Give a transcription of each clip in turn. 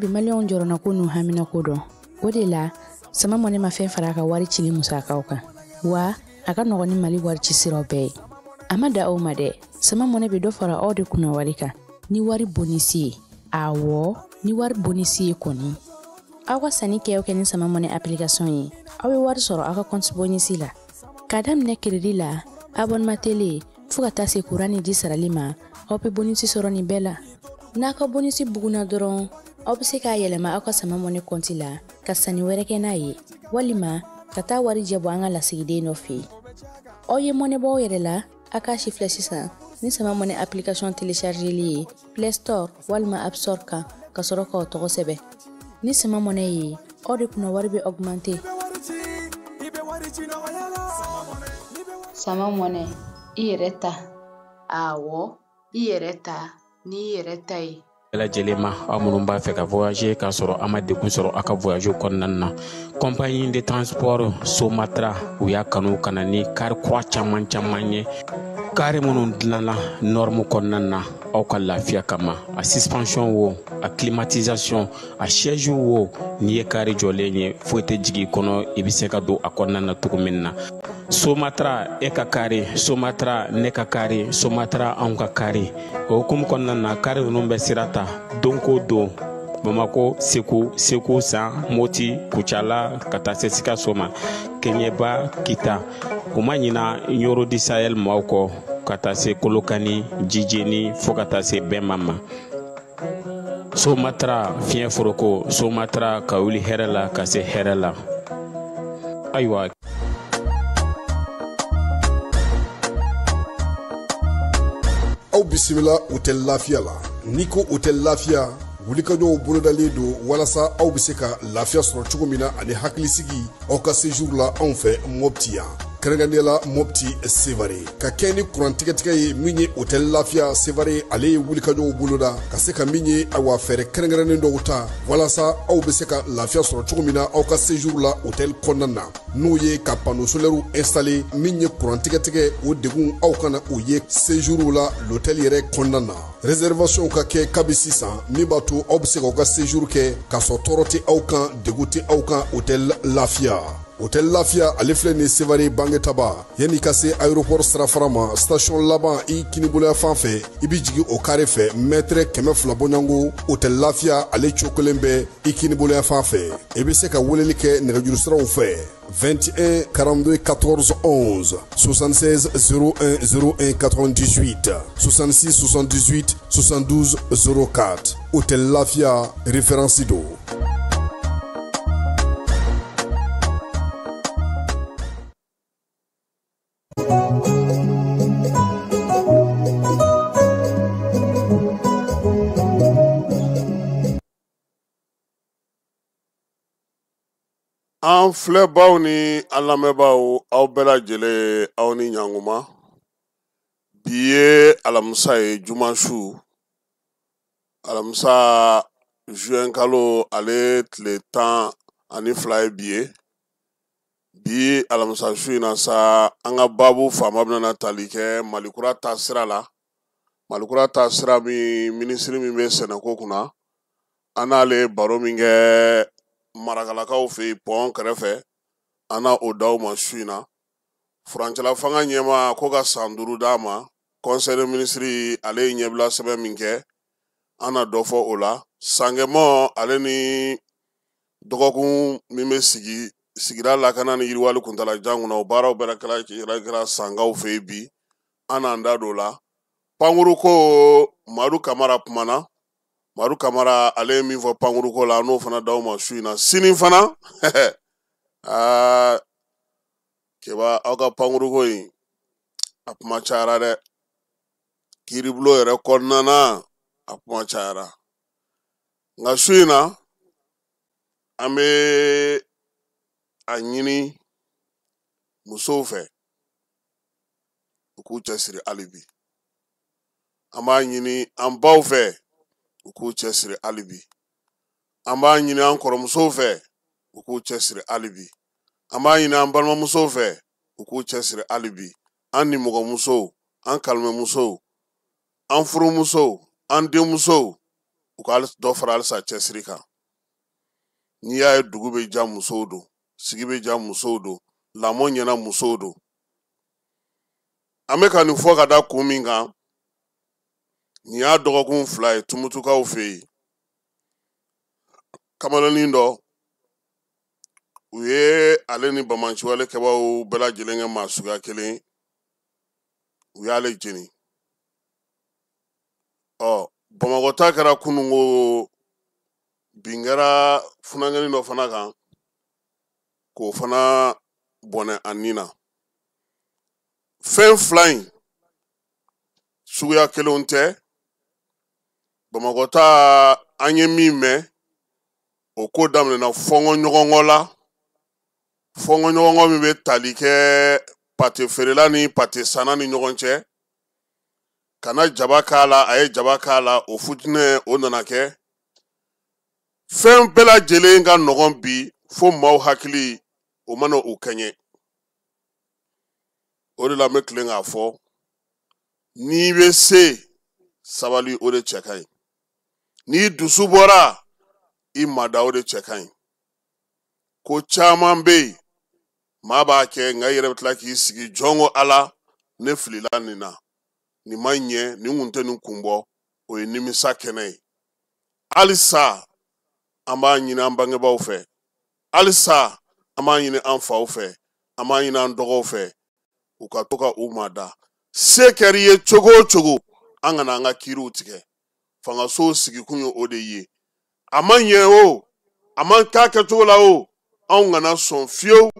Money bɛ maliyɛnw jɔrɔnako n'u haminako dɔn. O de la, Sama Money ma fɛn fara a ka wari cili musakaw kan. Wa a ka nɔgɔn ni Mali wari ci siraw bɛɛ ye. A ma da aw ma dɛ, Sama Money bɛ dɔ fara aw de kunna wari kan ni wari bonisi ye. Awɔ, ni wari bonisi ye kɔni. Aw ka sanni kɛ o kɛ ni Sama Money application ye, aw bɛ wari sɔrɔ aw ka compte bonisi la. K'a daminɛ crédit la, abonnement télé, fo ka taa se courant ni ji sarali ma, aw bɛ bonisi sɔrɔ nin bɛɛ la. N'a ka bonisi bugunna dɔrɔn, aw bɛ se k'a yɛlɛma aw ka Sama Money compte la ka sanni wɛrɛ kɛ n'a ye, walima ka taa wari jɛ bɔ an ka lasigiden dɔ fɛ yen. Aw ye mɔnɛ bɔ aw yɛrɛ la, a k'a si filɛ sisan ni Sama Money application téléchargeli ye Play Store walima App Store kan ka sɔrɔ k'aw tɔgɔ sɛbɛn. Ni Sama Money ye, aw de kunna wari bɛ augmenter. Sama Money, i yɛrɛ ta. Awɔ, i yɛrɛ ta n'i yɛrɛ ta ye. Bɛɛ lajɛlen ma, aw minnu b'a fɛ ka voyager k'a sɔrɔ a ma degun sɔrɔ aw ka voyage kɔnɔna na, compagnie de transport Somatra, u y'a kanu ka na ni car kura caman caman ye, car minnu dilanna norme kɔnɔna na aw ka lafiya kama. A suspension wo, a climatisation, a siège wo, n'i ye car jɔlen ye, foyi tɛ jigin i kɔnɔ, i bɛ se ka don a kɔnɔna na cogo min na. Somatra, e ka car, Somatra, ne ka car, Somatra, anw ka car. O hukumu kɔnɔna na, car ninnu bɛ sira ta don ko don Bamako, Segu, Segu San, Moti, Kucala, ka taa se Sikaso ma, Keɲeba, Kita. U ma ɲina Ɲoro di Sahel maaw kɔ, ka taa se Kolokani, Jijeni, fo ka taa se Bɛnma ma. Somatra, fiɲɛ foroko, Somatra, ka wuli hɛrɛ la ka se hɛrɛ la. Ayiwa, aw bisimila Hôtel Lafiya la. N'i ko Hôtel Lafiya, wulikajɔw bolodalen don walasa aw bɛ se ka lafiya sɔrɔ cogo min na ani hakilisigi aw ka séjour la anw fɛ Mopti yan, kɛrɛnkɛrɛnnenya la Mopti Sevare. Ka kɛ ni kuran tigɛtigɛ ye min ye, Hôtel Lafiya Sevare, ale ye wulikajɔw boloda ka se ka min ye, ayiwa, fɛɛrɛ kɛrɛnkɛrɛnnen dɔw ta walasa aw bɛ se ka lafiya sɔrɔ cogo min na aw ka séjour la hôtel kɔnɔna na, n'o ye ka panneau solaire installé. Min ye kuran tigɛtigɛ, o degun aw kana o ye séjour la l'hôtel yɛrɛ kɔnɔna na. Réservation ka kɛ kabi sisan, min b'a to aw bɛ se k'aw ka séjour kɛ k'a sɔrɔ tɔɔrɔ tɛ aw kan, degun tɛ aw kan. Hôtel Lafiya, Hôtel Lafiya, ale filɛ nin Sevare Bangetaba, yanni ka se aéroport sirafara ma, station laban i kiniboloya fan fɛ, i bɛ jigin o carré fɛ, mètre 200 bɔɲɔgɔnko, Hôtel Lafiya, ale cogo kelen bɛ i kiniboloya fan fɛ. I bɛ se ka weleli kɛ nɛgɛjuru siraw fɛ: 21 42 14 11, 76 01 01 98, 66 78 72 04. Hôtel Lafia, référence do. An filɛbaw ni an lamɛnbaaw, aw bɛɛ lajɛlen, aw ni ɲankuma. Bi ye alamisa ye, juma su, alamisa juin kalo ale tile 12 ye bi ye. Bi alamisa su in na sa, an ka baabu faama bɛna tali kɛ Malikura ta sira la. Malikura ta sira min, minisiri min bɛ sɛnɛko kunna, an n'ale baro min kɛ Marakalakaw fɛ yen pɔn kɛrɛfɛ, an na o d'aw ma su in na. Furancɛla fanga ɲɛmaa ko ka san 5 d'a ma, conseil des ministres, ale ye ɲɛbila sɛbɛn min kɛ, an na dɔ fɔ o la. Sankɛmɔ ale ni dɔgɔkun min bɛ sigi sigida lakana ni yiriwali kuntalajan kunna, o baaraw bɛɛ kɛra Sankaw fɛ yen bi, an n'an da don o la. Pankuru ko, Madu Kamara kumana. Madu Kamara, ale ye min fɔ pankuru ko la, an n'o fana d'aw ma su in na. Sini fana, aa keba, aw ka pankuru ko in, a kuma cayara dɛ. Kiiribulon yɛrɛ kɔnɔna na, a kuma cayara. Nka su in na, an bɛ a ɲini musow fɛ u k'u cɛsiri hali bi. An b'a ɲini an baw fɛ u k'u cɛsiri hali bi. An b'a ɲini an kɔrɔmusow fɛ u k'u cɛsiri hali bi. An b'a ɲini an balimamusow fɛ u k'u cɛsiri hali bi. An nimɔgɔmusow, an kalimɛmusow, an furumusow, an denmusow, u ka dɔ fara halisa cɛsiri kan. N'i y'a ye dugu bɛ ja musow don, sigi bɛ ja musow don, lamɔ ɲɛna musow don. An bɛ ka nin fɔ ka da kun min kan, nin y'a dɔgɔkun 2 ye Tumutukaw fɛ yen. Kamalennin dɔ, u ye ale ni bamanciwale kɛbaaw bɛɛ lajɛlen kɛ maa suguya kelen, u y'ale jeni. Ɔ Bamakɔ ta kɛra kununko, bin kɛra funankɛnin dɔ fana kan k'o fana bɔnɛ a nin na. Fɛn 2 in suguya kelenw tɛ. Bamakɔ ta, an ye min mɛn, o ko daminɛna fɔnkɔ ɲɔgɔnkɔ la. Fɔnkɔ ɲɔgɔnkɔ min bɛ tali kɛ pate feerela ni pate sanna ni ɲɔgɔn cɛ, ka na jaba k'a la, a ye jaba k'a la, o futinɛ o nana kɛ. Fɛn bɛɛ lajɛlen ka nɔgɔn bi fo maaw hakili o mana o kɛɲɛ. O de la n bɛ tilen k'a fɔ, n'i bɛ se sabali, o de cɛ ka ɲi. N'i dusu bɔra, i mada, o de cɛ ka ɲi. Ko caman bɛ yen, maa b'a kɛ, nka i yɛrɛ bɛ tila k'i sigi jɔn ko Ala, ne filila nin na, nin ma ɲɛ, nin kun tɛ nin kun bɔ, o ye nimisa kɛnɛ ye. Halisa an b'a ɲini an bangebaaw fɛ, halisa an b'a ɲini an faw fɛ, an b'a ɲini an dɔgɔw fɛ, u ka to ka u mada. Se kɛr'i ye cogo o cogo, an kana an ka kiiriw tigɛ. Fangasow sigikun ye o de ye. A ma ɲɛ o, a ma k'a kɛcogo la o, anw kana sɔn fiyewu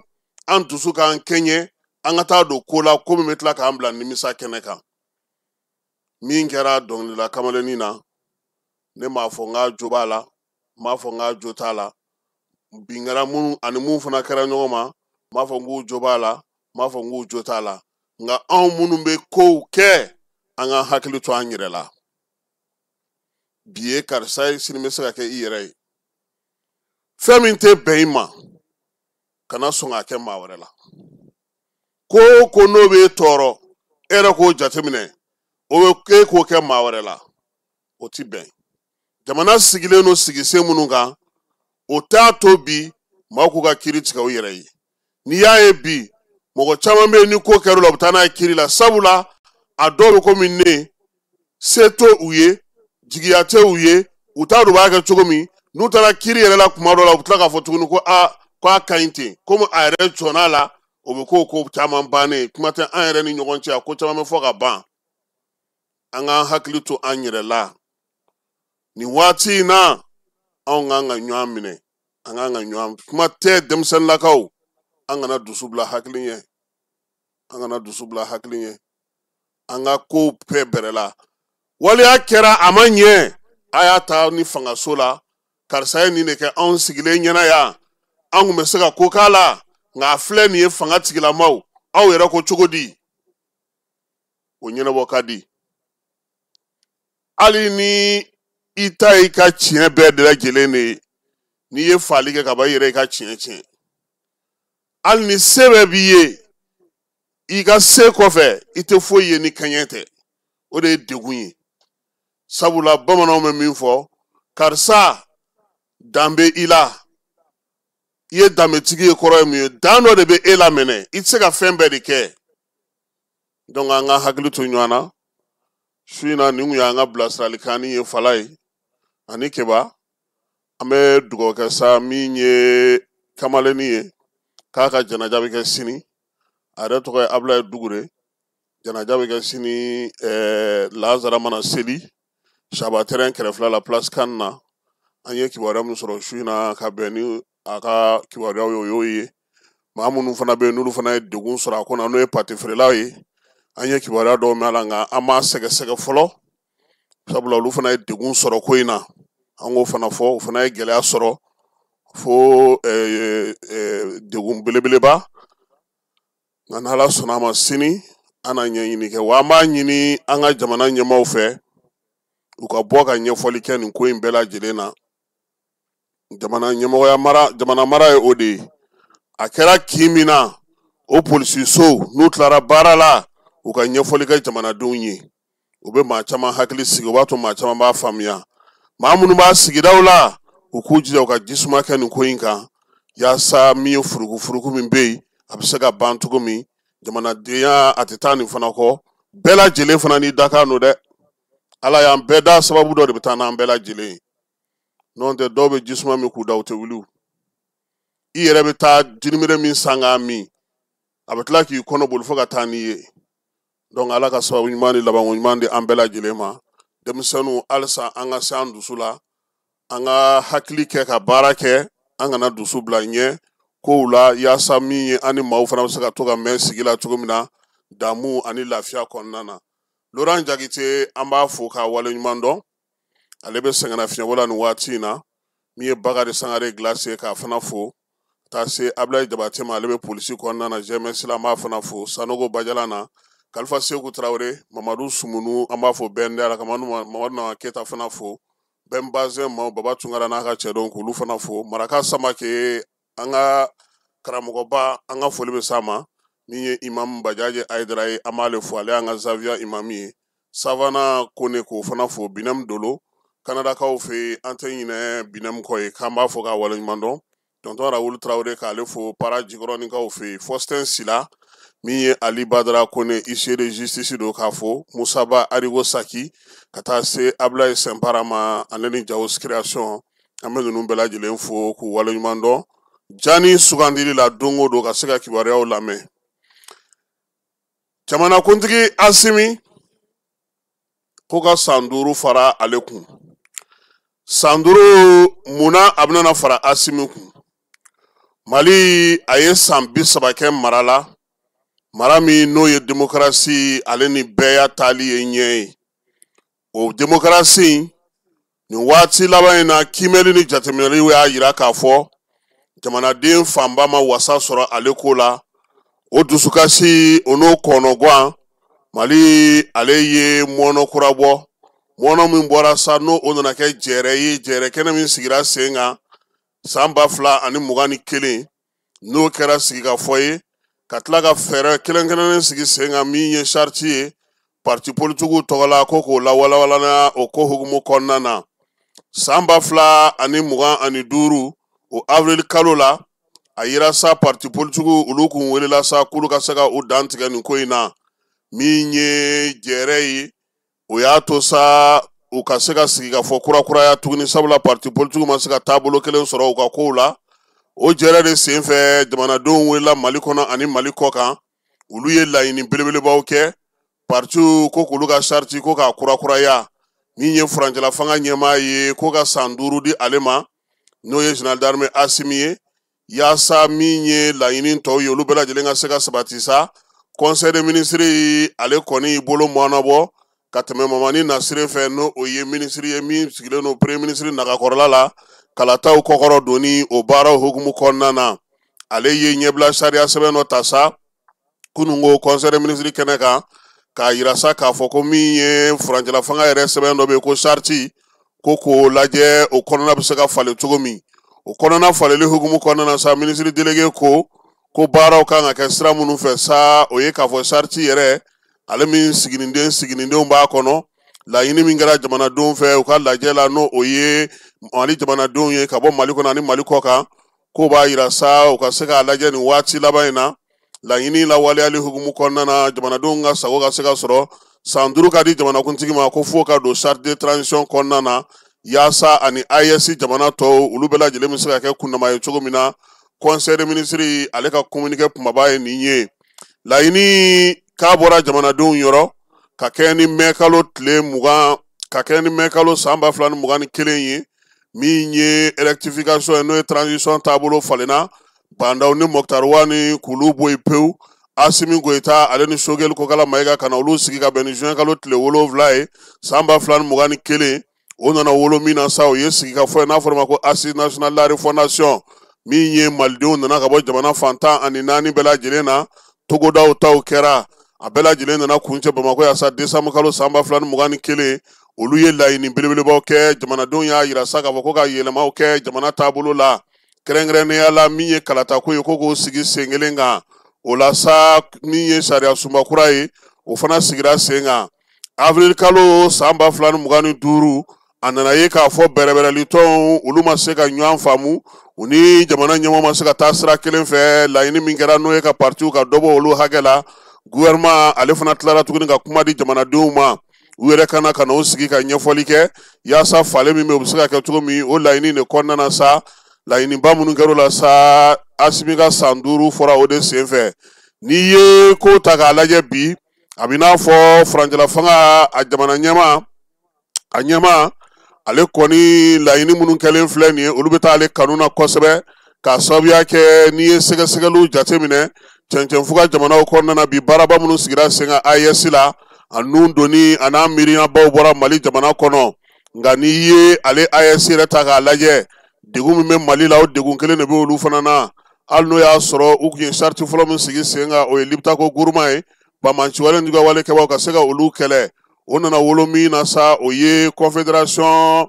an dusu k'an kɛɲɛ, an ka taa don ko la, ko min bɛ tila k'an bila nimisa kɛnɛ kan. Min kɛra dɔnkilila kamalennin na, ne m'a fɔ n k'a jo b'a la, n m'a fɔ n k'a jo t'a la. Bin kɛra minnu ani mun fana kɛra ɲɔgɔn ma, n m'a fɔ n k'u jo b'a la, n m'a fɔ n k'u jo t'a la. Nka anw minnu bɛ kow kɛ, an k'an hakili to an yɛrɛ la. Bi ye karisa ye, sini bɛ se ka kɛ i yɛrɛ ye. Fɛn min tɛ bɛn i ma, kana sɔn k'a kɛ maa wɛrɛ la. Ko o ko n'o b'e tɔɔrɔ, e yɛrɛ k'o jateminɛ, o bɛ e k'o kɛ maa wɛrɛ la, o ti bɛn. Jamana sigilen don sigisen minnu kan, o t'a to bi maaw k'u ka kiiri tigɛ u yɛrɛ ye. N'i y'a ye bi mɔgɔ caman bɛ yen, ni ko kɛr'u la, u bɛ taa n'a ye kiiri la, sabula a dɔw bɛ komi ne, se t'u u ye, jigiya tɛ u ye, u t'a dɔn u b'a kɛ cogo min. N'u taara kiiri yɛrɛ la kuma dɔ la, u bɛ tila k'a fɔ tuguni ko aa, k'a ka ɲi ten, komi a yɛrɛ jɔn'a la, o bɛ k'o ko caman bannen. Kuma tɛ an yɛrɛ ni ɲɔgɔn cɛ, a ko caman bɛ fɔ ka ban. An k'an hakili to an yɛrɛ la nin waati in na. Anw k'an ka ɲɔgɔn minɛ, an k'an ka ɲɔgɔn, kuma tɛ denmisɛnninlakaw, an kana dusu bila hakili ɲɛ, an kana dusu bila hakili ɲɛ. An ka kow bɛɛ bɛrɛ la. Waleya kɛra, a ma ɲɛ, a y'a ta ni fangaso la, karisa ye nin de kɛ anw sigilen ɲɛna yan, an kun bɛ se ka ko k'a la, nka a filɛ nin ye fanga tigilamaw, aw yɛrɛ ko cogo di? O ɲɛnabɔ ka di. Hali ni i ta y'i ka tiɲɛ bɛɛ de lajɛlen de ye, n'i ye faali kɛ ka ban, i yɛrɛ i ka tiɲɛ tiɲɛ. Hali ni se bɛɛ b'i ye, i ka se kɔfɛ i tɛ foyi ye ni kɛɲɛ tɛ. O de ye degun ye, sabula bamananw bɛ min fɔ, karisa dan bɛ i la, i ye danbetigi ye, kɔrɔ ye mun ye? Dan dɔ de bɛ e la mɛnɛ, i tɛ se ka fɛn bɛɛ de kɛ. Donc an ka hakili to ɲɔgɔn na su in na. Nin kun y'an ka bilasiralikan ye, fala ye ani keba. An bɛ dugawu kɛ sa, min ye kamalennin ye, k'a ka janaja bɛ kɛ sini. A yɛrɛ tɔgɔ ye Abulaye Dugure. Janaja bɛ kɛ sini lazara mana seli, Saba terrain kɛrɛfɛla la, place kan na. An ye kibaruya min sɔrɔ su in na ka bɛn ni a ka kibaruyaw ye, o y'o ye. Maa minnu fana bɛ yen, n'olu fana ye degun sɔrɔ a ko na, n'o ye pate feerelaw ye, an ye kibaruya dɔw mɛn a la, nka an m'a sɛgɛsɛgɛ fɔlɔ, sabula olu fana ye degun sɔrɔ ko in na. An k'o fana fɔ, o fana ye gɛlɛya sɔrɔ fo degun belebeleba. Nka n'Ala sɔnna a ma, sini an na ɲɛɲini kɛ. Wa an b'a ɲini an ka jamana ɲɛmaaw fɛ, u ka bɔ ka ɲɛfɔli kɛ nin ko in bɛɛ lajɛlen na. Jamana ɲɛmɔgɔya mara, jamana mara ye o de ye. A kɛra kin min na, o polisisow, n'u tilara baara la, u ka ɲɛfɔli kɛ jamanadenw ye. U bɛ maa caman hakili sigi, o b'a to maa caman b'a faamuya. Maa minnu b'a sigidaw la, U k'u jija u ka jisuma kɛ nin ko in kan, yaasa min ye furukufuruku min bɛ yen, a bɛ se ka ban cogo min. Jamanadenya a tɛ taa nin fana kɔ. Bɛɛ lajɛlen fana n'i dakan don dɛ. Ala y'an bɛɛ da, sababu dɔ de bɛ taa n'an bɛɛ lajɛlen ye. N'o tɛ, dɔw bɛ jisuma min k'u da, u tɛ wuli. I yɛrɛ bɛ taa jinimere min san k'a min, a bɛ tila k'i kɔnɔ boli fo ka taa n'i ye. Donc Ala ka sababu ɲuman ni labanko ɲuman di an bɛɛ lajɛlen ma. Denmisɛnninw, halisa an ka se an dusu la, an ka hakili kɛ ka baara kɛ, an kana dusu bila ɲɛ kow la, yaasa min ye an ni maaw fana bɛ se ka to ka mɛn sigi la cogo min na, damu ani lafiya kɔnɔna na. Laurent Jakite, an b'a fo k'a waleɲuman dɔn. Ale bɛ sɛgɛnnafiɲɛbɔ la nin waati in na. Min ye Bakari Sangare Glace ye, k'a fana fo. Taa se Ablaye Jabate ma, ale bɛ polisi kɔnɔna na, GMS la, an b'a fana fo. Sanogo Bajalan na, Kalifa Seku Tarawele, Mamadu Sumunu, an b'a fo bɛn la ka Mamadu Nama Keyita fana fo. Bɛn Bazɛn maaw, Baba Tunkara n'a ka cɛdenw, k'olu fana fo. Maraka Samake, an ka karamɔgɔba, an ka foli bɛ s'a ma. Min ye Imam Bajaji Ayidara ye, an b'ale fo, ale y'an ka Zawiya imami ye. Savana Kone, k'o fana fo. Binɛmu Dolo, Kanadakaw fɛ yen, an tɛ ɲinɛ Binɛmu kɔ ye, k'an b'a fɔ k'a waleɲuman dɔn. Tonton Rawulu Tarawele, k'ale fo Para Jikɔrɔnikaw fɛ yen. Faustin Sila, min ye Ali Badara Kone, huissier de justice don, k'a fo. Musaba Arigo Saki, ka taa se Ablaye Sɛnpara ma, ale ni Jawo Création, an bɛ ninnu bɛɛ lajɛlen fo k'u waleɲuman dɔn. Jani sugandili la don o don ka se ka kibaruyaw lamɛn. Jamanakuntigi Asimi ko ka san 5 fara ale kun. San 5, munna a bɛna fara Asimi kun? Mali a ye san 30 kɛ mara la, mara min n'o ye demokarasi ale ni bɛɛya taali ye ɲɛ ye. O demokarasi nin waati laban in na, kiimɛli ni jateminɛliw y'a yira k'a fɔ jamanaden fanba ma wasa sɔrɔ ale ko la. O dusukasi, o n'o kɔnɔguwan, Mali ale ye mɔnɔ kura bɔ. Mɔnɔ min bɔra sa, n'o o nana kɛ jɛrɛ ye, jɛrɛ kɛnɛ min sigira sen kan san 2021, n'o kɛra sigikafɔ ye, ka tila ka fɛɛrɛ kɛrɛnkɛrɛnnen sigi sen kan, min ye sariti ye parti politikiw tɔgɔ la, ko k'o lawalawala. O ko hukumu kɔnɔna na, san 2025, o avril kalo la, a yira sa parti politikiw olu kun welela sa k'olu ka se ka u dantigɛ nin ko in na. Min ye jɛrɛ ye, o y'a to sa u ka se ka sigi ka fɔ kurakuraya tuguni, sabula parti politikiw ma se ka taabolo kelen sɔrɔ u ka kow la. O jɛrɛ de senfɛ, jamanadenw welela Mali kɔnɔ ani Mali kɔ kan, olu ye laɲini belebelebaw kɛ. Partiw ko k'olu ka sariti ko k'a kurakuraya. Min ye furancɛla fanga ɲɛmaa ye, ko ka san 5 di ale ma, n'o ye général d'armée Asimi ye, yaasa min ye laɲini tɔw ye, olu bɛɛ lajɛlen ka se ka sabati sa. Conseil des ministres ale kɔni bolo mɔnabɔ ka tɛmɛ Mamani Nasire fɛ, n'o o ye minisiri ye min sigilen don premier ministre nagakɔrɔla la, kalataw kɔkɔrɔ donni o baaraw hukumu kɔnɔna na. Ale ye ɲɛbila sariya sɛbɛn dɔ ta sa kununko conseil des ministres kɛnɛ kan, k'a yira sa k'a fɔ ko min ye furancɛla fanga yɛrɛ sɛbɛn dɔ bɛ yen ko sariti, ko k'o lajɛ, o kɔnɔna bɛ se ka falen cogo min. O kɔnɔna falenli hukumu kɔnɔna na sa, minisiri délégué ko baaraw kan ka kɛ sira minnu fɛ sa, o ye k'a fɔ sariti yɛrɛ ale min siginidenw b'a kɔnɔ, laɲini min kɛra jamanadenw fɛ u ka lajɛ la, n'o o ye Mali jamanadenw ye ka bɔ Mali kɔnɔ ani Mali kɔ kan, k'o b'a yira sa u ka se k'a lajɛ nin waati laban in na, laɲini lawaleyali hukumu kɔnɔna na, jamanadenw ka sago ka se ka sɔrɔ. San 5 ka di jamanakuntigi ma, ko fo ka don charte de transition kɔnɔna na, yaasa ani AES jamana tɔw olu bɛɛ lajɛlen bɛ se ka kɛ kundama ye cogo min na. Conseil des ministres ale ka communiqué kumaba ye nin ye. Laɲini k'a bɔra jamanadenw yɔrɔ ka kɛ ni mɛ kalo tile 20, ka kɛ ni mɛ kalo san 2021 ye, min ye rectification ye, n'o ye transition taabolo falenna, Bah N'Daw ni Moctar Ouane k'olu bɔ yen pewu, Asimi Goyita ale ni Sogɛli Kokala Mayiga ka na olu sigi ka bɛn ni juin kalo tile 7 ye san 2021. O nana wolo min na sa, o ye sigikafɔ ye n'a fɔra ma ko Assise nationale de la refondation, min ye malidenw nana ka bɔ jamana fan 14 bɛɛ lajɛlen na, togodaw taw kɛra, a bɛɛ lajɛlen nana kuncɛ Bamakɔ yan sa décembre kalo san 2021. Olu ye laɲini belebelebaw kɛ. Jamanadenw y'a yira sa k'a fɔ ko ka yɛlɛmaw kɛ jamana taabolo la, kɛrɛnkɛrɛnnenya la min ye kalatako ye, ko k'o sigi sen kelen kan. O la sa, min ye sariya sunba kura ye, o fana sigira sen kan avril kalo san 2025. A nana ye k'a fɔ bɛrɛbɛrɛlitɔnw olu ma se ka ɲɔgɔn faamu, u ni jamana ɲɛmɔgɔ ma se ka taa sira kelen fɛ. Laɲini min kɛra, n'o ye ka partiw ka dɔ bɔ olu hakɛ la, gouvernement ale fana tilara tuguni ka kuma di jamanadenw ma, u yɛrɛ kana ka na u sigi ka ɲɛfɔli kɛ yaasa falen min bɛ, o bɛ se ka kɛ cogo min. O laɲini de kɔnɔna na sa, laɲiniba minnu kɛra o la sa, Asimi ka san 5 fɔra o de senfɛ. N'i ye ko ta k'a lajɛ bi, a bɛ n'a fɔ furancɛla fanga a jamana ɲɛmaa, a ɲɛmaa ale kɔni laɲini minnu kɛlen filɛ nin ye, olu bɛ taa ale kanu na kosɛbɛ, k'a sababuya kɛ n'i ye sɛgɛsɛgɛliw jateminɛ cɛncɛnfuga jamanaw kɔnɔna na bi, baaraba minnu sigira sen kan AES la, a nun donni a n'a miiriyabaw bɔra Mali jamana kɔnɔ. Nka n'i ye ale AES yɛrɛ ta k'a lajɛ, degun min bɛ Mali la, o degun kelen de bɛ olu fana na. Hali n'o y'a sɔrɔ u tun ye sariti fɔlɔ min sigi sen kan, o ye Liptako Gourma ye, banbaanciwale ni juguya kɛbaaw ka se ka olu kɛlɛ. O nana wolo min na sa, o ye Confédération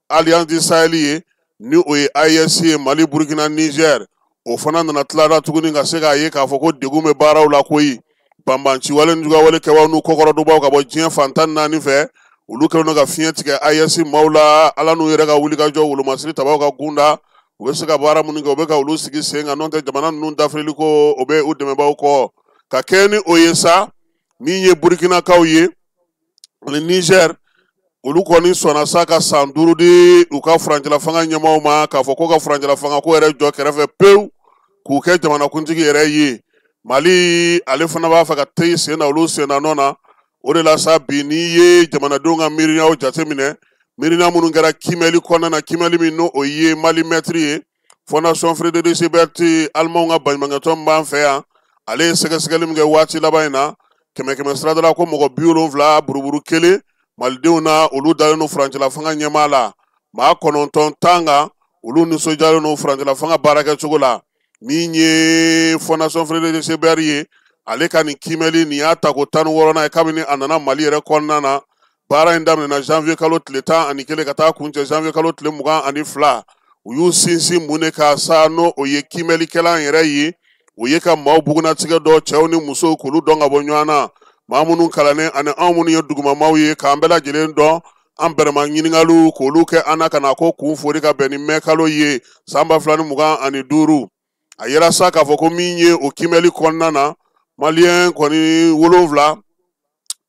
Alliance du Sahel ye, ni o ye AES ye, Mali, Burkina, Niger. O fana nana tilara tuguni ka se k'a ye k'a fɔ ko degun bɛ baaraw la koyi. Banbaanciwale ni juguya kɛbaaw n'u kɔkɔrɔdonbaw ka bɔ diɲɛ fan 14 fɛ, olu kɛlen don ka fiɲɛ tigɛ AES maaw la. Ala n'u yɛrɛ ka wulikajɔ, wolomasiri tabaw ka gunda, u bɛ se ka baara minnu kɛ, u bɛ ka olu sigi sen kan. N'o tɛ, jamana ninnu dafirili ko, o bɛ u dɛmɛbaaw kɔ. Ka kɛɲɛ ni o ye sa, min ye Burkinakaw ye ani Niger, olu kɔni sɔnna sa ka san 5 di u ka furancɛla fanga ɲɛmaaw ma, k'a fɔ ko ka furancɛla fanga ko yɛrɛ jɔ kɛrɛfɛ pewu, k'u kɛ jamanakuntigi yɛrɛ ye. Mali ale fana b'a fɛ ka te sen na olu sen na nɔ na. O de la sa bi, n'i ye jamanadenw ka miiriyaw jateminɛ, miiriya minnu kɛra kiimɛli kɔnɔna na, kiimɛli min n'o ye Mali mɛtiri ye, Fondation Frédéric Ebert, alimanw ka baɲumankɛtɔn min b'an fɛ yan, ale ye sɛgɛsɛgɛli min kɛ waati laban in na, kɛmɛ kɛmɛ sirada la ko mɔgɔ 70 buruburu kelen malidenw na, olu dalen don furancɛla fanga ɲɛmaa la. Maa 9 10 kan, olu nisɔndiyalen don furancɛla fanga baarakɛcogo la. Min ye Fondation Frédéric Ebert ye, ale ka nin kiimɛli nin y'a tako 16nan ye kabini a nana Mali yɛrɛ kɔnɔna na. Baara in daminɛna janvier kalo tile 11 ka taa kuncɛ janvier kalo tile 22. U y'u sinsin mun de kan sa, n'o o ye kiimɛlikɛlan yɛrɛ ye, o ye ka maaw bugunnatigɛ dɔ, cɛw ni musow, k'olu dɔn ka bɔ ɲɔgɔn na, maa minnu kalannen ani anw minnu ye dugumamaw ye, k'an bɛɛ lajɛlen dɔn, an bɛrɛma ɲininkaliw k'olu kɛ an na ka na ko kun fori ka bɛn ni mɛ kalo ye san 2025. A yera sa k'a fɔ ko min ye o kiimɛli kɔnɔna na, maliyɛn kɔni 7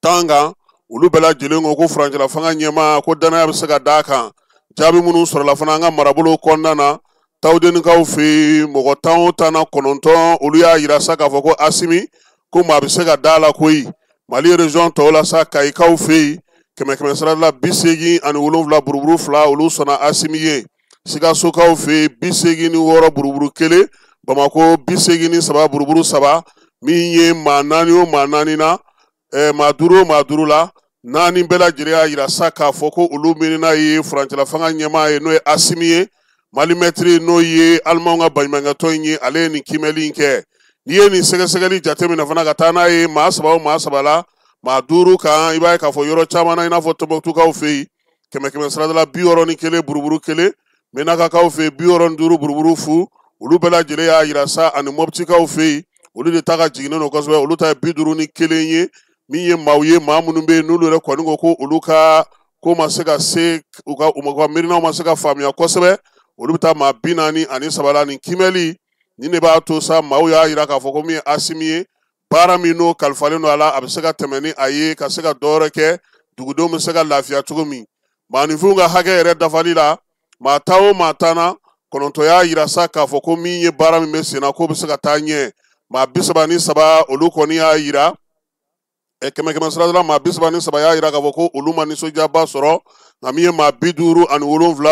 10 kan, olu bɛɛ lajɛlen ko ko furancɛla fanga ɲɛmaa ko danaya bɛ se ka d'a kan. Jaabi minnu sɔrɔla fana an ka marabolo kɔnɔna na, Tawudenikaw fɛ yen, mɔgɔ 10 o 10 na 9, olu y'a yira sa k'a fɔ ko Asimi ko maa bɛ se ka d'a la koyi. Mali région tɔw la sa, Kayikaw fɛ yen, kɛmɛ kɛmɛ sira la 87 buruburu 2, olu sɔnna Asimi ye. Sikasokaw fɛ yen, 86 buruburu 1, Bamakɔ 83 buruburu 3. Min ye maa 4 o maa 4 na, maa 5 o maa 5 la, 4 bɛɛ lajɛlen y'a yira sa k'a fɔ ko olu miirina ye furancɛla fanga ɲɛmaa ye, n'o ye Asimi ye. Mali mɛtiri, n'o ye alimanw ka baɲumankɛtɔn in ye, ale ye nin kiimɛli in kɛ. N'i ye nin sɛgɛsɛgɛli jateminɛ fana ka taa n'a ye maa 3 o maa 3 la, maa 5 kan, i b'a ye k'a fɔ yɔrɔ caman na, i n'a fɔ Tɔnbukutukaw fɛ yen, kɛmɛ kɛmɛ sirada la 61 buruburu 1, Menakakaw fɛ yen 65 buruburu 0, olu bɛɛ lajɛlen y'a yira sa. Ani Mɔptikaw fɛ yen, olu de ta ka jiginnen don kosɛbɛ, olu ta ye 51 ye. Min ye maaw ye, maa minnu bɛ yen n'olu yɛrɛ kɔni ko ko olu ka ko ma se ka se, u ka u ka miirinaw ma se ka faamuya kosɛbɛ, olu bɛ taa maa 43 la. Nin kiimɛli nin de b'a to sa maaw y'a yira k'a fɔ ko min ye Asimi ye, baara min n'o kalifalen don a la, a bɛ se ka tɛmɛ ni a ye ka se ka dɔ wɛrɛ kɛ, dugudenw bɛ se ka lafiya cogo min. Maaninfinw ka hakɛ yɛrɛ dafali la, maa 10 o maa 10 na, 9 y'a yira sa k'a fɔ ko min ye baara min bɛ sen na, k'o bɛ se ka taa ɲɛ. Maa 33, olu kɔni y'a yira, kɛmɛ kɛmɛ sira la maa 33 y'a yira k'a fɔ ko olu ma nisɔndiyaba sɔrɔ. Nka min ye maa 57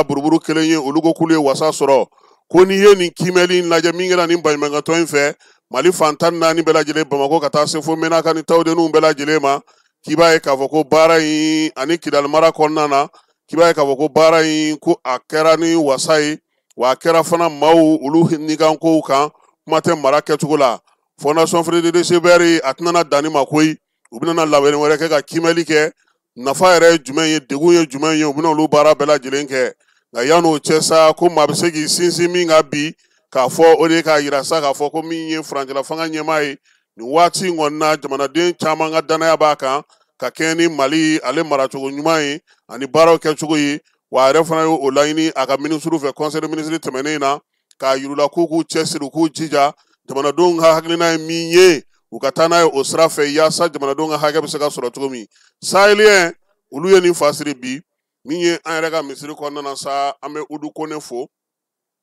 buruburu 1 ye, olu ko k'olu ye wasa sɔrɔ. Ko n'i ye nin kiimɛli in lajɛ min kɛra nin baɲumankɛtɔn in fɛ, Mali fan 14 bɛɛ lajɛlen, Bamakɔ ka taa se fo Menaka ni Tawudeniw bɛɛ lajɛlen ma, k'i b'a ye k'a fɔ ko baara in ani Kidali mara kɔnɔna na, k'i b'a ye k'a fɔ ko baara in ko a kɛra ni wasa ye, wa a kɛra fana maaw olu nikankow kan, kuma tɛ mara kɛcogo la. Fondation Frédéric Ebert a tɛna danni ma koyi, u bɛna labɛn wɛrɛ kɛ ka kiimɛli kɛ, nafa yɛrɛ ye jumɛn ye, degun ye jumɛn ye, u bɛna olu baara bɛɛ lajɛlen kɛ. Nka yan'o cɛ sa, ko maa bɛ se k'i sinsin min kan bi k'a fɔ, o de ye k'a yira sa k'a fɔ ko min ye furancɛla fanga ɲɛmaa ye nin waati in kɔni na, jamanaden caman ka danaya b'a kan. Ka ka kɛɲɛ ni Mali ale maracogo ɲuman ye ani baaraw kɛcogo ye. Wa a yɛrɛ fana y'o laɲini a ka minisiriw fɛ conseil des ministres tɛmɛnen na, k'a yir'u la k'u k'u cɛsiri, u k'u jija, jamanadenw ka hakilina ye min ye, u ka taa n'a ye o sira fɛ yaasa jamanadenw ka hakɛ bɛ se ka sɔrɔ cogo min. Sahélien olu ye nin fasiri bi. Min ye an yɛrɛ ka misiri kɔnɔna na sa, an bɛ Udu Kone fo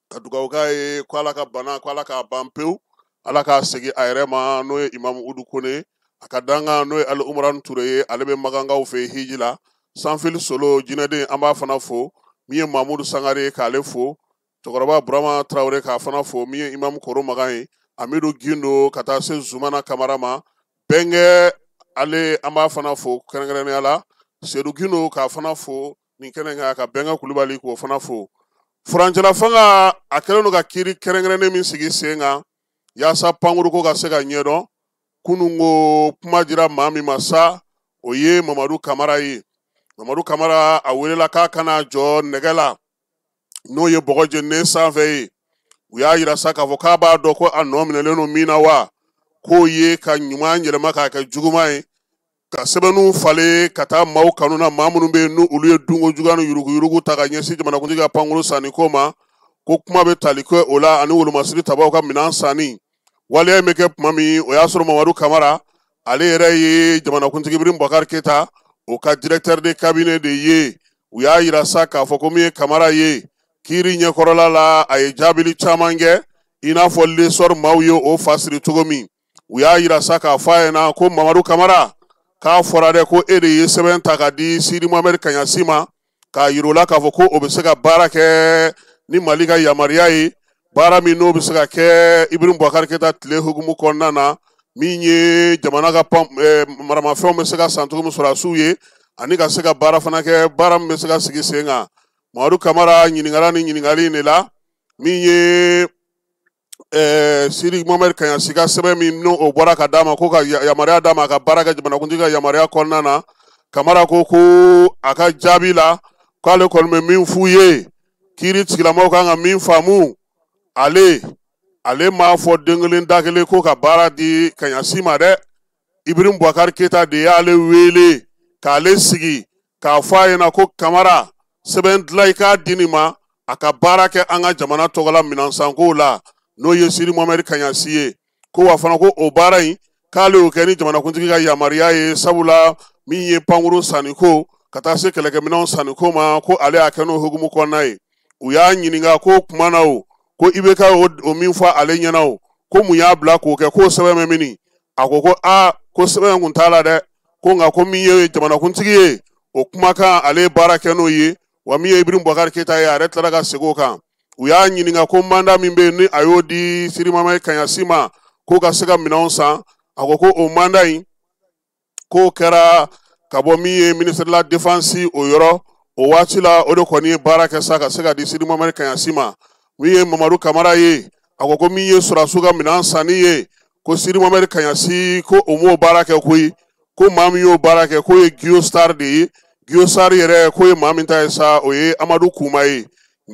ka dugawu k'a ye ko Ala ka bana, ko Ala k'a ban pewu, Ala k'a segin a yɛrɛ ma, n'o ye Imamu Udu Kone. A ka dankan n'o ye Ali Umaran Ture ye, ale bɛ Magankaw fɛ hiji la. Sanfili Solo jinɛden, an b'a fana fo. Min ye Mamudu Sangare ye, k'ale fo. Cɛkɔrɔba Burama Tarawele, k'a fana fo. Min ye Imamu Koro Magan ye, Amidu Gindo, ka taa se Zumana Kamara ma, Bɛnkɛ ale, an b'a fana fo kɛrɛnkɛrɛnnenya la. Sedu Gindo, k'a fana fo nin kɛnɛ kan, ka Bɛnkɛ Kulubali k'o fana fo. Furancɛla fanga a kɛlen don ka kiiri kɛrɛnkɛrɛnnen min sigi sen kan yaasa pankuruko ka se ka ɲɛdɔn. Kununko kuma dira maa min ma sa, o ye Mamadu Kamara ye. Mamadu Kamara a welela k'a kana jɔ nɛgɛ la, n'o ye bɔgɔ jeninen sanfɛ ye. U y'a yira sa k'a fɔ k'a b'a dɔn ko a nɔ minɛlen don min na wa, k'o ye ka ɲuman yɛlɛma k'a kɛ juguman ye, ka sɛbɛnniw falen ka taa maaw kanu na, maa minnu bɛ yen n'u olu ye dunko juguya ni yuruguyurugu ta ka ɲɛsin jamanakuntigi ka pankuru sanni ko ma, ko kuma bɛ tali kɛ o la ani wolomasiri tabaw ka minɛn sanni. Waleya in bɛ kɛ tuma min, o y'a sɔrɔ Mamadu Kamara ale yɛrɛ ye jamanakuntigi Ibrahim Boubacar Keita o ka directeur de cabinet de ye. U y'a yira sa k'a fɔ ko min ye Kamara ye, kiiri ɲɛkɔrɔla la a ye jaabili caman kɛ, i n'a fɔ lesɔri maaw ye o fasiri cogo min. U y'a yira sa k'a fɔ a ɲɛna ko Mamadu Kamara, k'a fɔra dɛ ko e de ye sɛbɛn ta ka di Sidi Mohamed Kaɲasi ma, k'a yira o la k'a fɔ ko o bɛ se ka baara kɛ ni Mali ka yamaruya ye, baara min n'o bɛ se ka kɛ Ibrahim Boubacar Keita tile hukumu kɔnɔna na, min ye jamana ka maramafɛnw bɛ se ka san cogo min sɔrɔdasiw ye, ani ka se ka baara fana kɛ, baara min bɛ se ka sigi sen kan. Mamadu Kamara ɲininkara ni ɲininkali in de la, min ye Sidi Mohamed Kaɲasi ka sɛbɛn min n'o o bɔra ka d'a ma ko ka yamaruya d'a ma a ka baara kɛ jamanakuntigi ka yamaruya kɔnɔna na. Kamara ko ko a ka jaabi la k'ale kɔni bɛ min f'u ye, kiiri tigilamɔgɔw kan ka min faamu, ale m'a fɔ den kelen da kelen ko ka baara di Kaɲasi ma dɛ. Ibrahim Boubacar Keita de y'ale wele k'ale sigi k'a fɔ a ɲɛna ko Kamara, sɛbɛn dilan i k'a di nin ma a ka baara kɛ an ka jamana tɔgɔ la minɛnsankow la, n'o ye Sidi Mohamed Kaɲasi ye. Ko wa fana ko o baara in k'ale y'o kɛ ni jamanakuntigi ka yamaruya ye, sabula min ye pankuru sanniko ka taa se kɛlɛkɛminɛnw sanniko ma, ko ale y'a kɛ n'o hukumu kɔnɔna ye. U y'a ɲininka ko kuma na o, ko IBK o min fɔ ale ɲɛna o, ko mun y'a bila k'o kɛ, k'o sɛbɛn bɛ min? A ko ko aa, ko sɛbɛn kun t'a la dɛ, ko nka ko min ye jamanakuntigi ye, o kumakan ale ye baara kɛ n'o ye, wa min ye Ibrahim Boubacar Keita ye, a yɛrɛ tilara ka segin o kan. U y'a ɲininka ko mandat min bɛ yen ni a y'o di Sidi Mohamed Kaɲasi ma k'o ka se ka minɛnw san, a ko ko o mandat in k'o kɛra ka bɔ min ye ministre de la défense o yɔrɔ, o waati la o de kɔni ye baara kɛ sa ka se ka di Sidi Mohamed Kaɲasi ma. Min ye Mamadu Kamara ye, a ko ko min ye sɔrɔdasiw ka minɛn sanni ye, ko Sidi Mohamed Kaɲasi ko o m'o baara kɛ koyi, ko maa min y'o baara kɛ k'o ye Guillaume de ye. Guillaume yɛrɛ k'o ye maa min ta ye sa, o ye Amadu Kuma ye.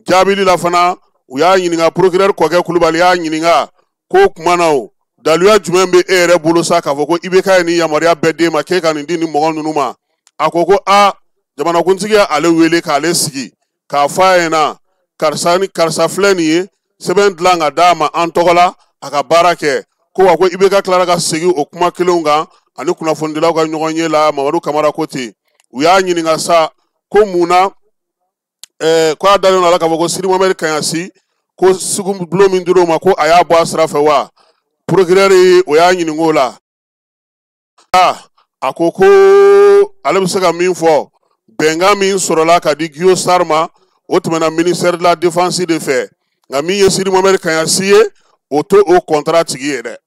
Jaabili la fana u y'a ɲininka, procureur Kɔkɛ Kulubali y'a ɲininka k'o kuma na o, daluya jumɛn bɛ e yɛrɛ bolo sa k'a fɔ ko IBK ye nin yamaruya bɛɛ d'e ma k'e ka nin di nin mɔgɔ ninnu ma? A ko ko aa, jamanakuntigi y'ale wele k'ale sigi k'a fɔ a ɲɛna karisa ni karisa filɛ nin ye, sɛbɛn dilan ka d'a ma an tɔgɔ la a ka baara kɛ. Ko wa ko IBK tilara ka segin o kuma kelenw kan ani kunnafonidilaw ka ɲɔgɔn ye la. Mamadu Kamara ko ten. U y'a ɲininka sa ko mun na ko a dalen don a la k'a fɔ ko Sidi Mohamed Kaɲasi ko sugu bulon min dir'o ma ko a y'a bɔ a sira fɛ wa? Procureur o y'a ɲininka o la. A ko ko ale bɛ se ka min fɔ, bɛnkan min sɔrɔla ka di Guillaume Sar ma, o tɛmɛna ministère de la défense de fɛ, nka min ye Sidi Mohamed Kaɲasi ye, o to o contrat tigi ye dɛ.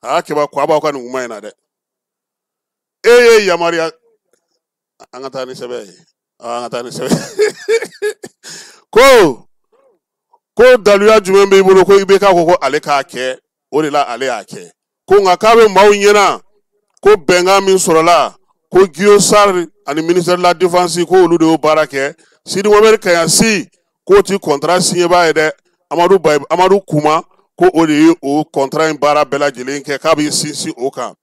Aa, keba ko a b'aw ka nin kuma in na dɛ. E ye yamaruya, an ka taa ni sɛbɛn ye, an ka taa ni sɛbɛn. Ko daluya jumɛn b'i bolo ko IBK ko ko ale k'a kɛ, o de la ale y'a kɛ. Ko nka k'a bɛ maaw ɲɛna ko bɛnkan min sɔrɔla ko Guillaume Sar ani ministère de la défense ko olu de y'o baara kɛ. Sidi Mohamed Kaɲasi k'o ti contrat signé baa ye dɛ, Amadu Kuma ko o de ye o contrat in baara bɛɛ lajɛlen kɛ, k'a b'i sinsin o kan.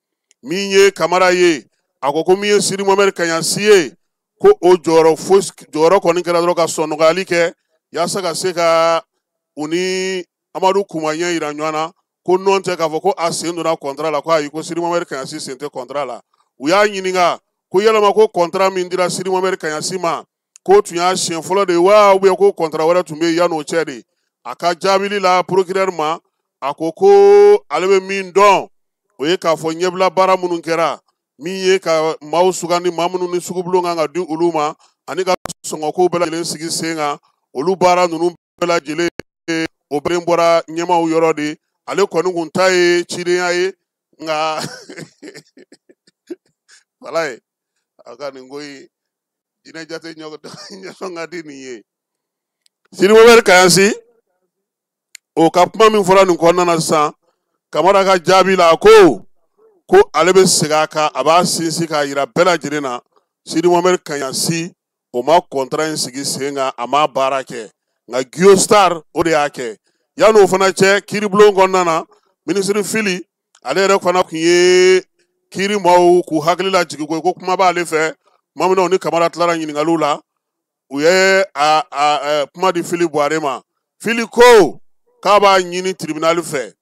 Min ye Kamara ye, A ko ko min ye Sidi Mohamɛdi Kaɲasi ye, ko o jɔyɔrɔ fosi jɔyɔrɔ kɔni kɛra dɔrɔn ka sɔnnɔgɔyali kɛ yaasa ka se ka u ni Amadu Kuma ɲɛ yira ɲɔgɔn na, ko nɔn tɛ k'a fɔ ko a sen donna contrat la, ko ayi, ko Sidi Mohamɛdi Kaɲasi sen tɛ contrat la. U y'a ɲininka ko yalama ko contrat min dira Sidi Mohamɛdi Kaɲasi ma, k'o tun y'a siɲɛ fɔlɔ de ye wa, ou bien ko contrat wɛrɛ tun bɛ yen yan'o cɛ de? A ka jaabili la procureur ma, a ko ko ale bɛ min dɔn, o ye k'a fɔ ɲɛbila baara minnu kɛra, min ye ka maaw sugandi, maa minnu ni sugubulon kan ka di olu ma, ani ka sɔngɔkow bɛɛ lajɛlen sigi sen kan, olu baara ninnu bɛɛ lajɛlen o bɛɛ bɔra ɲɛmaaw yɔrɔ de. Ale kɔni kun ta ye cidenya ye, nka walayi a ka nin ko in jinɛ jate ɲɛsɔn ka di nin ye. Sidi Mohamɛdi Kaɲasi o ka kuma min fɔra nin kɔnɔna na sisan, Kamara ka jaabi la, a ko ko ale bɛ segin a kan, a b'a sinsin k'a yira bɛɛ lajɛlen na, Sidi Mohamɛdi Kaɲasi o ma contrat in sigi sen kan, a ma baara kɛ, nka Guio Star o de y'a kɛ. Yan'o fana cɛ, kiiribulon kɔnɔna na, minisiri Fili ale yɛrɛ fana tun ye kiiri maaw k'u hakili lajigin ko kuma b'ale fɛ. Tuma min na u ni Kamara tilara ɲininkaliw la, u ye a kuma di Fili Buware ma. Fili ko k'a b'a ɲini tribunal fɛ,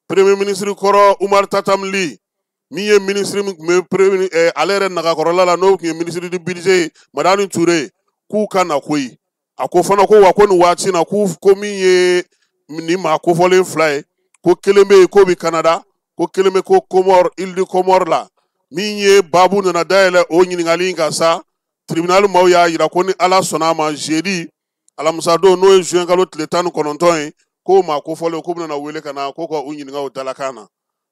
premier ministre kɔrɔ Umar Tatam Ly, min ye ministre min tun bɛ premier ale yɛrɛ nagakɔrɔla la, n'o tun ye ministre du budget ye, Madani Ture, k'u ka na koyi. A ko fana ko wa ko nin waati in na, k'u ko min ye nin maa kofɔlen fila ye, ko kelen bɛ yen k'o bɛ Canada, ko kelen bɛ ko Comore, île de Comore la. Min ye baabu nana dayɛlɛ o ɲininkali in kan sa, tribunal maaw y'a yira ko ni Ala sɔnna a ma, jeudi alamisa don, n'o ye juin kalo tile 19 ye, k'o maa kofɔlen k'u bɛna wele ka na k'o ka u ɲininka o dalakan na.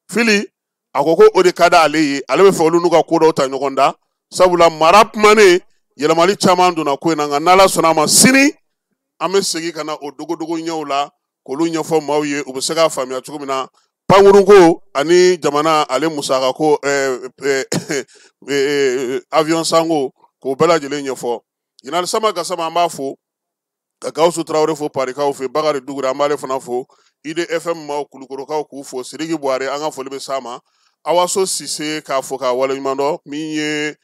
Fili a ko ko o de ka d'ale ye, ale bɛ fɛ olu n'u ka ko dɔw ta ɲɔgɔn da, sabula mara kumanen yɛlɛmali caman donna ko in na. Nka n'Ala sɔnna a ma, sini an bɛ segin ka na o dogodogo ɲɛw la k'olu ɲɛfɔ maaw ye, u bɛ se k'a faamuya cogo min na, pankurunko ani jamana ale musakako, avion sanko, k'o bɛɛ lajɛlen ɲɛfɔ. Jinali Sama Gasama, an b'a fo, ka Gawusu Tarawele fo Parikaw fɛ, Bakari Dugure an b'ale fana fo, IDFM maaw Kulukorokaw k'u fo, Sidiki Buware an ka foli bɛ s'a ma, Awaso Sise k'a fo k'a waleɲuman dɔn, min ye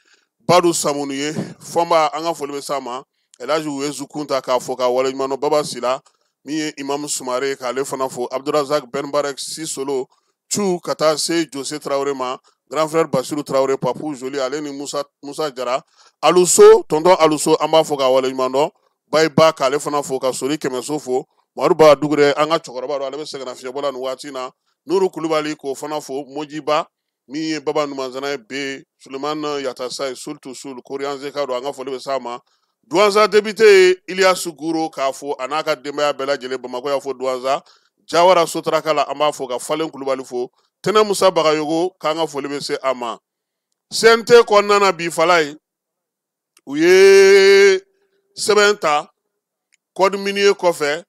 Badu Samunu ye Fɔnba, an ka foli bɛ s'a ma, Elhaji Wezu Kunta k'a fo k'a waleɲuman dɔn, Baba Sila, min ye Imam Sumare k'ale fana fo, Abdurazak Benbarek Sisolo Cu, ka taa se Jose Tarawele ma, grand frère Basiru Tarawele, Papu Joli, ale ni Musa Jara, Aluso, tonton Aluso, an b'a fo k'a waleɲuman dɔn, Bayiba k'ale fana fo, ka Sori Kɛmɛso fo, Mamadu Ba Dugure an ka cɛkɔrɔba don, ale bɛ sɛgɛnnafiɲɛbɔ la nin waati in na, Nuru Kulubali k'o fana fo, Mojiba min ye Baba Numanzana ye B, Sulemani Yatasa ye Sultu Sul Koriyanze ka don, an ka foli bɛ s'a ma, Duwanza député Iliyasu Guro k'a fo a n'a ka denbaya bɛɛ lajɛlen, Bamakɔ y'a fo, Duwanza Jawara Sotaraka la an b'a fo, ka Falen Kulubali fo, Tɛnɛ Musa Bagayogo k'an ka foli bɛ se a ma. CNT kɔnɔna na bi fala ye, u ye sɛbɛn ta code minier kɔfɛ,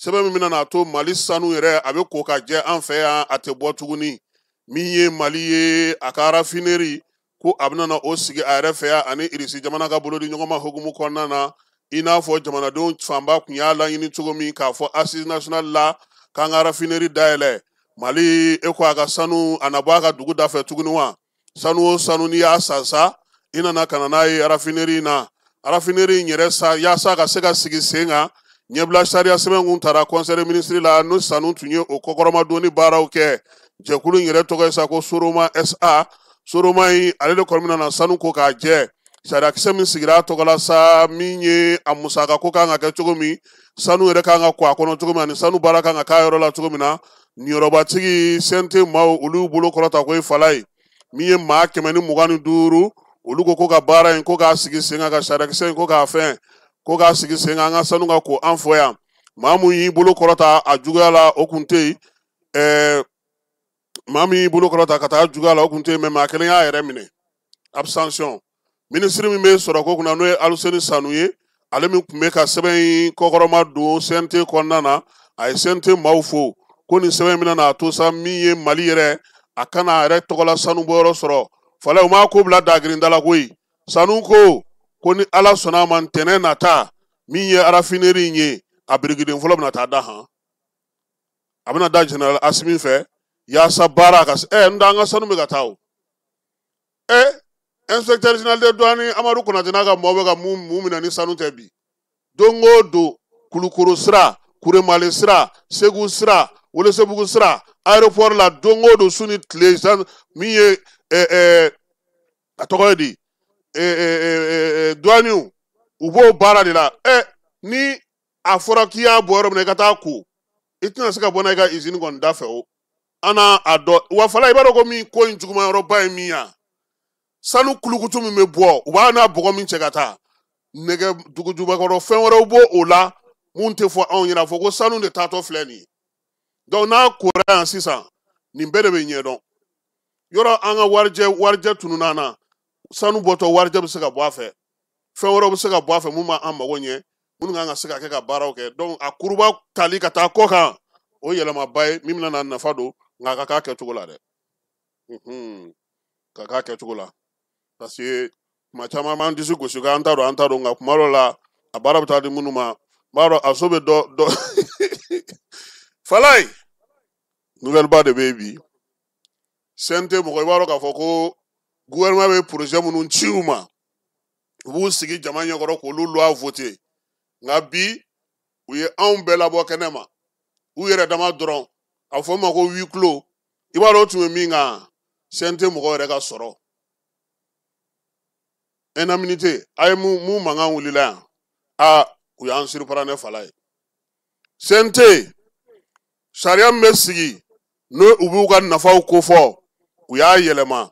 sɛbɛn min bɛna n'a to Mali sanu yɛrɛ a bɛ ko ka jɛ an fɛ yan, a tɛ bɔ tuguni. Min ye Mali ye a ka raffinerie, ko a bɛna na o sigi a yɛrɛ fɛ yan ani Irisi jamana ka bolodi ɲɔgɔn ma hukumu kɔnɔna na, i n'a fɔ jamanadenw fanba tun y'a laɲini cogo min k'a fɔ assise nationale la k'an ka raffinerie dayɛlɛ. Mali e ko a ka sanu a na bɔ a ka dugu da fɛ tuguni wa? Sanu o sanu n'i y'a san sa, i nana ka na n'a ye raffinerie in na, raffinerie in yɛrɛ sa yaasa ka se ka sigi sen kan, ɲɛbila sariya sɛbɛn kun taara conseil des ministres la, n'o sanu tun ye o kɔkɔrɔmadonni baaraw kɛ. Jɛkulu in yɛrɛ tɔgɔ ye sa ko Soroma SA. Soroma in ale de kɔni bɛna na sanu ko k'a jɛ. Sariyakisɛ min sigira a tɔgɔ la sa, min ye a musaka ko kan ka kɛ cogo min, sanu yɛrɛ kan ka ko a kɔnɔ cogo min, ani sanu baara kan ka k'a yɔrɔ la cogo min na, niyɔrɔbatigi CNT maaw olu bolo kɔrɔta ko ye fala ye. Min ye maa 125, olu ko ka baara in ko k'a sigi sen kan, ka sariyakisɛ in ko k'a fɛn ko k'a sigi sen kan, an ka sanu ka ko an fɔ yan. Maa mun y'i bolo kɔrɔta a juguya la, o kun tɛ yen. Maa min y'i bolo kɔrɔta ka taa juguya la, o kun tɛ yen, mɛ maa kelen y'a yɛrɛ minɛ, abstention. Minisiri min bɛ sɔrɔ ko kunna, n'o ye Aluseni Sanu ye, ale min tun bɛ ka sɛbɛn in kɔkɔrɔma don CNT kɔnɔna na, a ye CNT maaw fo ko nin sɛbɛn in bɛna n'a to sa, min ye Mali yɛrɛ a kana a yɛrɛ tɔgɔla sanu bɔyɔrɔ sɔrɔ. Fala u m'a ko bila dagirinda la koyi. Sanu ko ni Ala sɔnna a ma, ntɛnɛn nata, min ye raffinerie in ye, a birikiden fɔlɔ bɛna taa da han, a bɛna da général Asimi fɛ yaasa baara ka n an ka sanu bɛ ka taa o. Inspecteur général des douanes Amadu Konate n'a ka mɔgɔw bɛ ka mun minɛ ni sanu tɛ bi. Don o don, Kulukoro sira, Kuremale sira, Segu sira, Welesebugu sira, aéroport la, don o don, su ni tile, min ye a tɔgɔ ye di, douaniw, u b'o baara de la. Ni a fɔra k'i y'a bɔ yɔrɔ min na, i ka taa ko, i tɛna se ka bɔ n'a ye i ka usine kɔni da fɛ o. An n'a a dɔn wa fala, i b'a dɔn ko min ko in juguman yɔrɔba ye min ye, sanu kulukutu min bɛ bɔ, u b'a n'a bɔgɔ min cɛ ka taa nɛgɛ dugujubakɔrɔ, fɛn wɛrɛw b'o o la mun tɛ fɔ anw ɲɛna, fɔ ko sanu de taatɔ filɛ nin ye. Donc n'a kora yan sisan, nin bɛɛ de bɛ ɲɛdɔn. Yɔrɔ an ka warijɛ tununna na, sanu bɔtɔ warijɛ bɛ se ka bɔ a fɛ, fɛn wɛrɛw bɛ se ka bɔ a fɛ mun b'an mago ɲɛ, minnu kan ka se ka kɛ ka baaraw kɛ. Donc a kuruba tali ka taa kɔ kan, o yɛlɛmaba ye min bɛna na nafa don, nka a ka k'a kɛcogo la dɛ. Ka k'a kɛcogo la, parce que kuma caman b'an disi gosi k'an t'a dɔn, an t'a dɔn, nka kuma dɔw la a baara bɛ taa di minnu ma, n b'a dɔn a so bɛ dɔ dɔ. Falaye, nouvelle ba de bɛ yen bi. CNT mɔgɔ, i b'a dɔn k'a fɔ ko gouvernement bɛ projet minnu ci u ma, u b'u sigi jama ɲɛkɔrɔ k'olu loi voter. Nka bi u ye anw bɛɛ labɔ kɛnɛ ma, u yɛrɛ dama dɔrɔn, a fɔ ma ko huis clos. I b'a dɔn o tun bɛ min kan, CNT mɔgɔw yɛrɛ ka sɔrɔ indemnité, a ye mun mankan wulila yan, a u y'an surprendre ne Falaye. CNT sariya min bɛ sigi n'o u b'u ka nafaw kofɔ, u y'a yɛlɛma.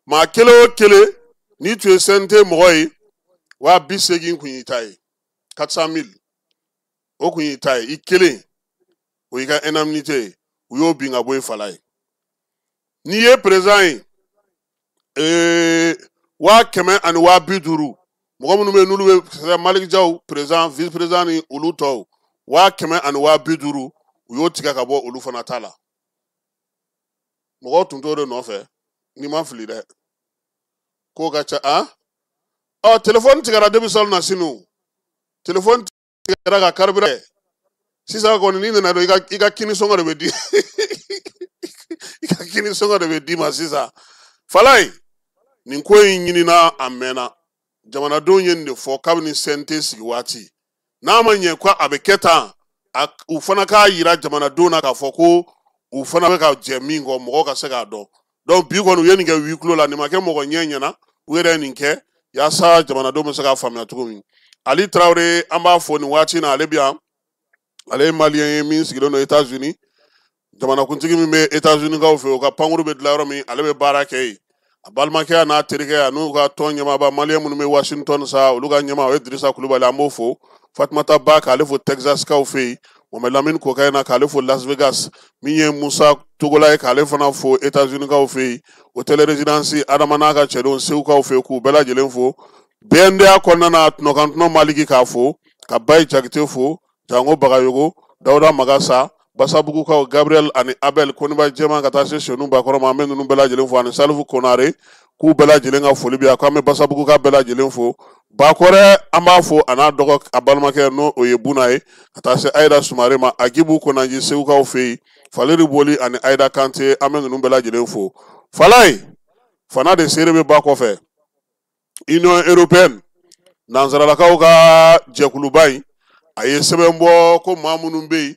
Maa kelen o kelen n'i tun ye CNT mɔgɔ ye, 80 000 kun y'i ta ye, 400 000 o kun y'i ta ye i kelen, o y'i ka indemnité ye. U y'o bin ka bɔ yen Falaye. N'i ye président ye, 150 000, mɔgɔ minnu bɛ yen n'olu bɛ Malick Diaw président, vice président ni olu tɔw, 150 000, u y'o tigɛ ka bɔ olu fana ta la. Mɔgɔw tun t'o de nɔfɛ, n'i ma fili dɛ, k'o ka ca. A ɔ telefɔni tigɛra depuis salon na sini, telefɔni tigɛra ka carburant. Sisan kɔni n'i nana dɔn, i ka kini sɔngɔ de bɛ di, i ka kini sɔngɔ de bɛ d'i ma sisan. Falaye, nin ko in ɲinina a mɛnna, jamanadenw ye nin de fɔ kabini CNT sigi waati. N'a ma ɲɛ ko a bɛ kɛ tan, u fana k'a yira jamanadenw na k'a fɔ ko u fana bɛ ka jɛ min kɔ, mɔgɔw ka se k'a dɔn. Donc bi kɔni u ye nin kɛ huis clos la, nin ma kɛ mɔgɔ ɲɛ ɲɛna, u yɛrɛ ye nin kɛ yaasa jamanadenw bɛ se k'a faamuya cogo min. Ali Tarawele, an b'a fɔ nin waati in na, ale bɛ yan, ale ye malien ye min sigilen don États-Unis. Jamanakuntigi min bɛ États-Unis kaw fɛ, o ka pankuru bɛ dilan yɔrɔ min, ale bɛ baara kɛ yen. A balimakɛ n'a terikɛ n'u ka tɔn ɲɛmaaba malien minnu bɛ Washington sa, olu ka ɲɛmaa o ye Dirisa Kulubali, an b'o fo. Fatumata Ba, k'ale fo Texas kaw fɛ yen. Mohamed Lamine Kokayina, k'ale fo Las Vegas. Min ye Musa Togola ye, k'ale fana fo États-Unis kaw fɛ yen. Hôtel Résidence, Adama n'a ka cɛdenw Segu kaw fɛ yen, k'u bɛɛ lajɛlen fo. BNDA kɔnɔna na, Tɔnɔkantɔnɔ Maliki k'a fo, ka Bayi Jakite fo, Jango Bagayogo, Dawuda Magasa, Basabugukaw Gabriel ani Abel Koniba Jɛman, ka taa se Senu Bakɔrɔ ma, an bɛ ninnu bɛɛ lajɛlen fo, ani Salifu Konare, k'u bɛɛ lajɛlen ka foli bi yan, k'an bɛ Basabuguka bɛɛ lajɛlen fo. Bakɔrɛ, an b'a fo, a n'a dɔgɔ a balimakɛ n'o o ye Buna ye, ka taa se Ayida Sumare ma, Agibu Konaji Segukaw fɛ yen, Faleri Boli ani Ayida Kante, an bɛ ninnu bɛɛ lajɛlen fo. Falaye fana de seere bɛ ba kɔfɛ. Union européenne, nansaralakaw ka jɛkuluba in, a ye sɛbɛn bɔ ko maa minnu bɛ yen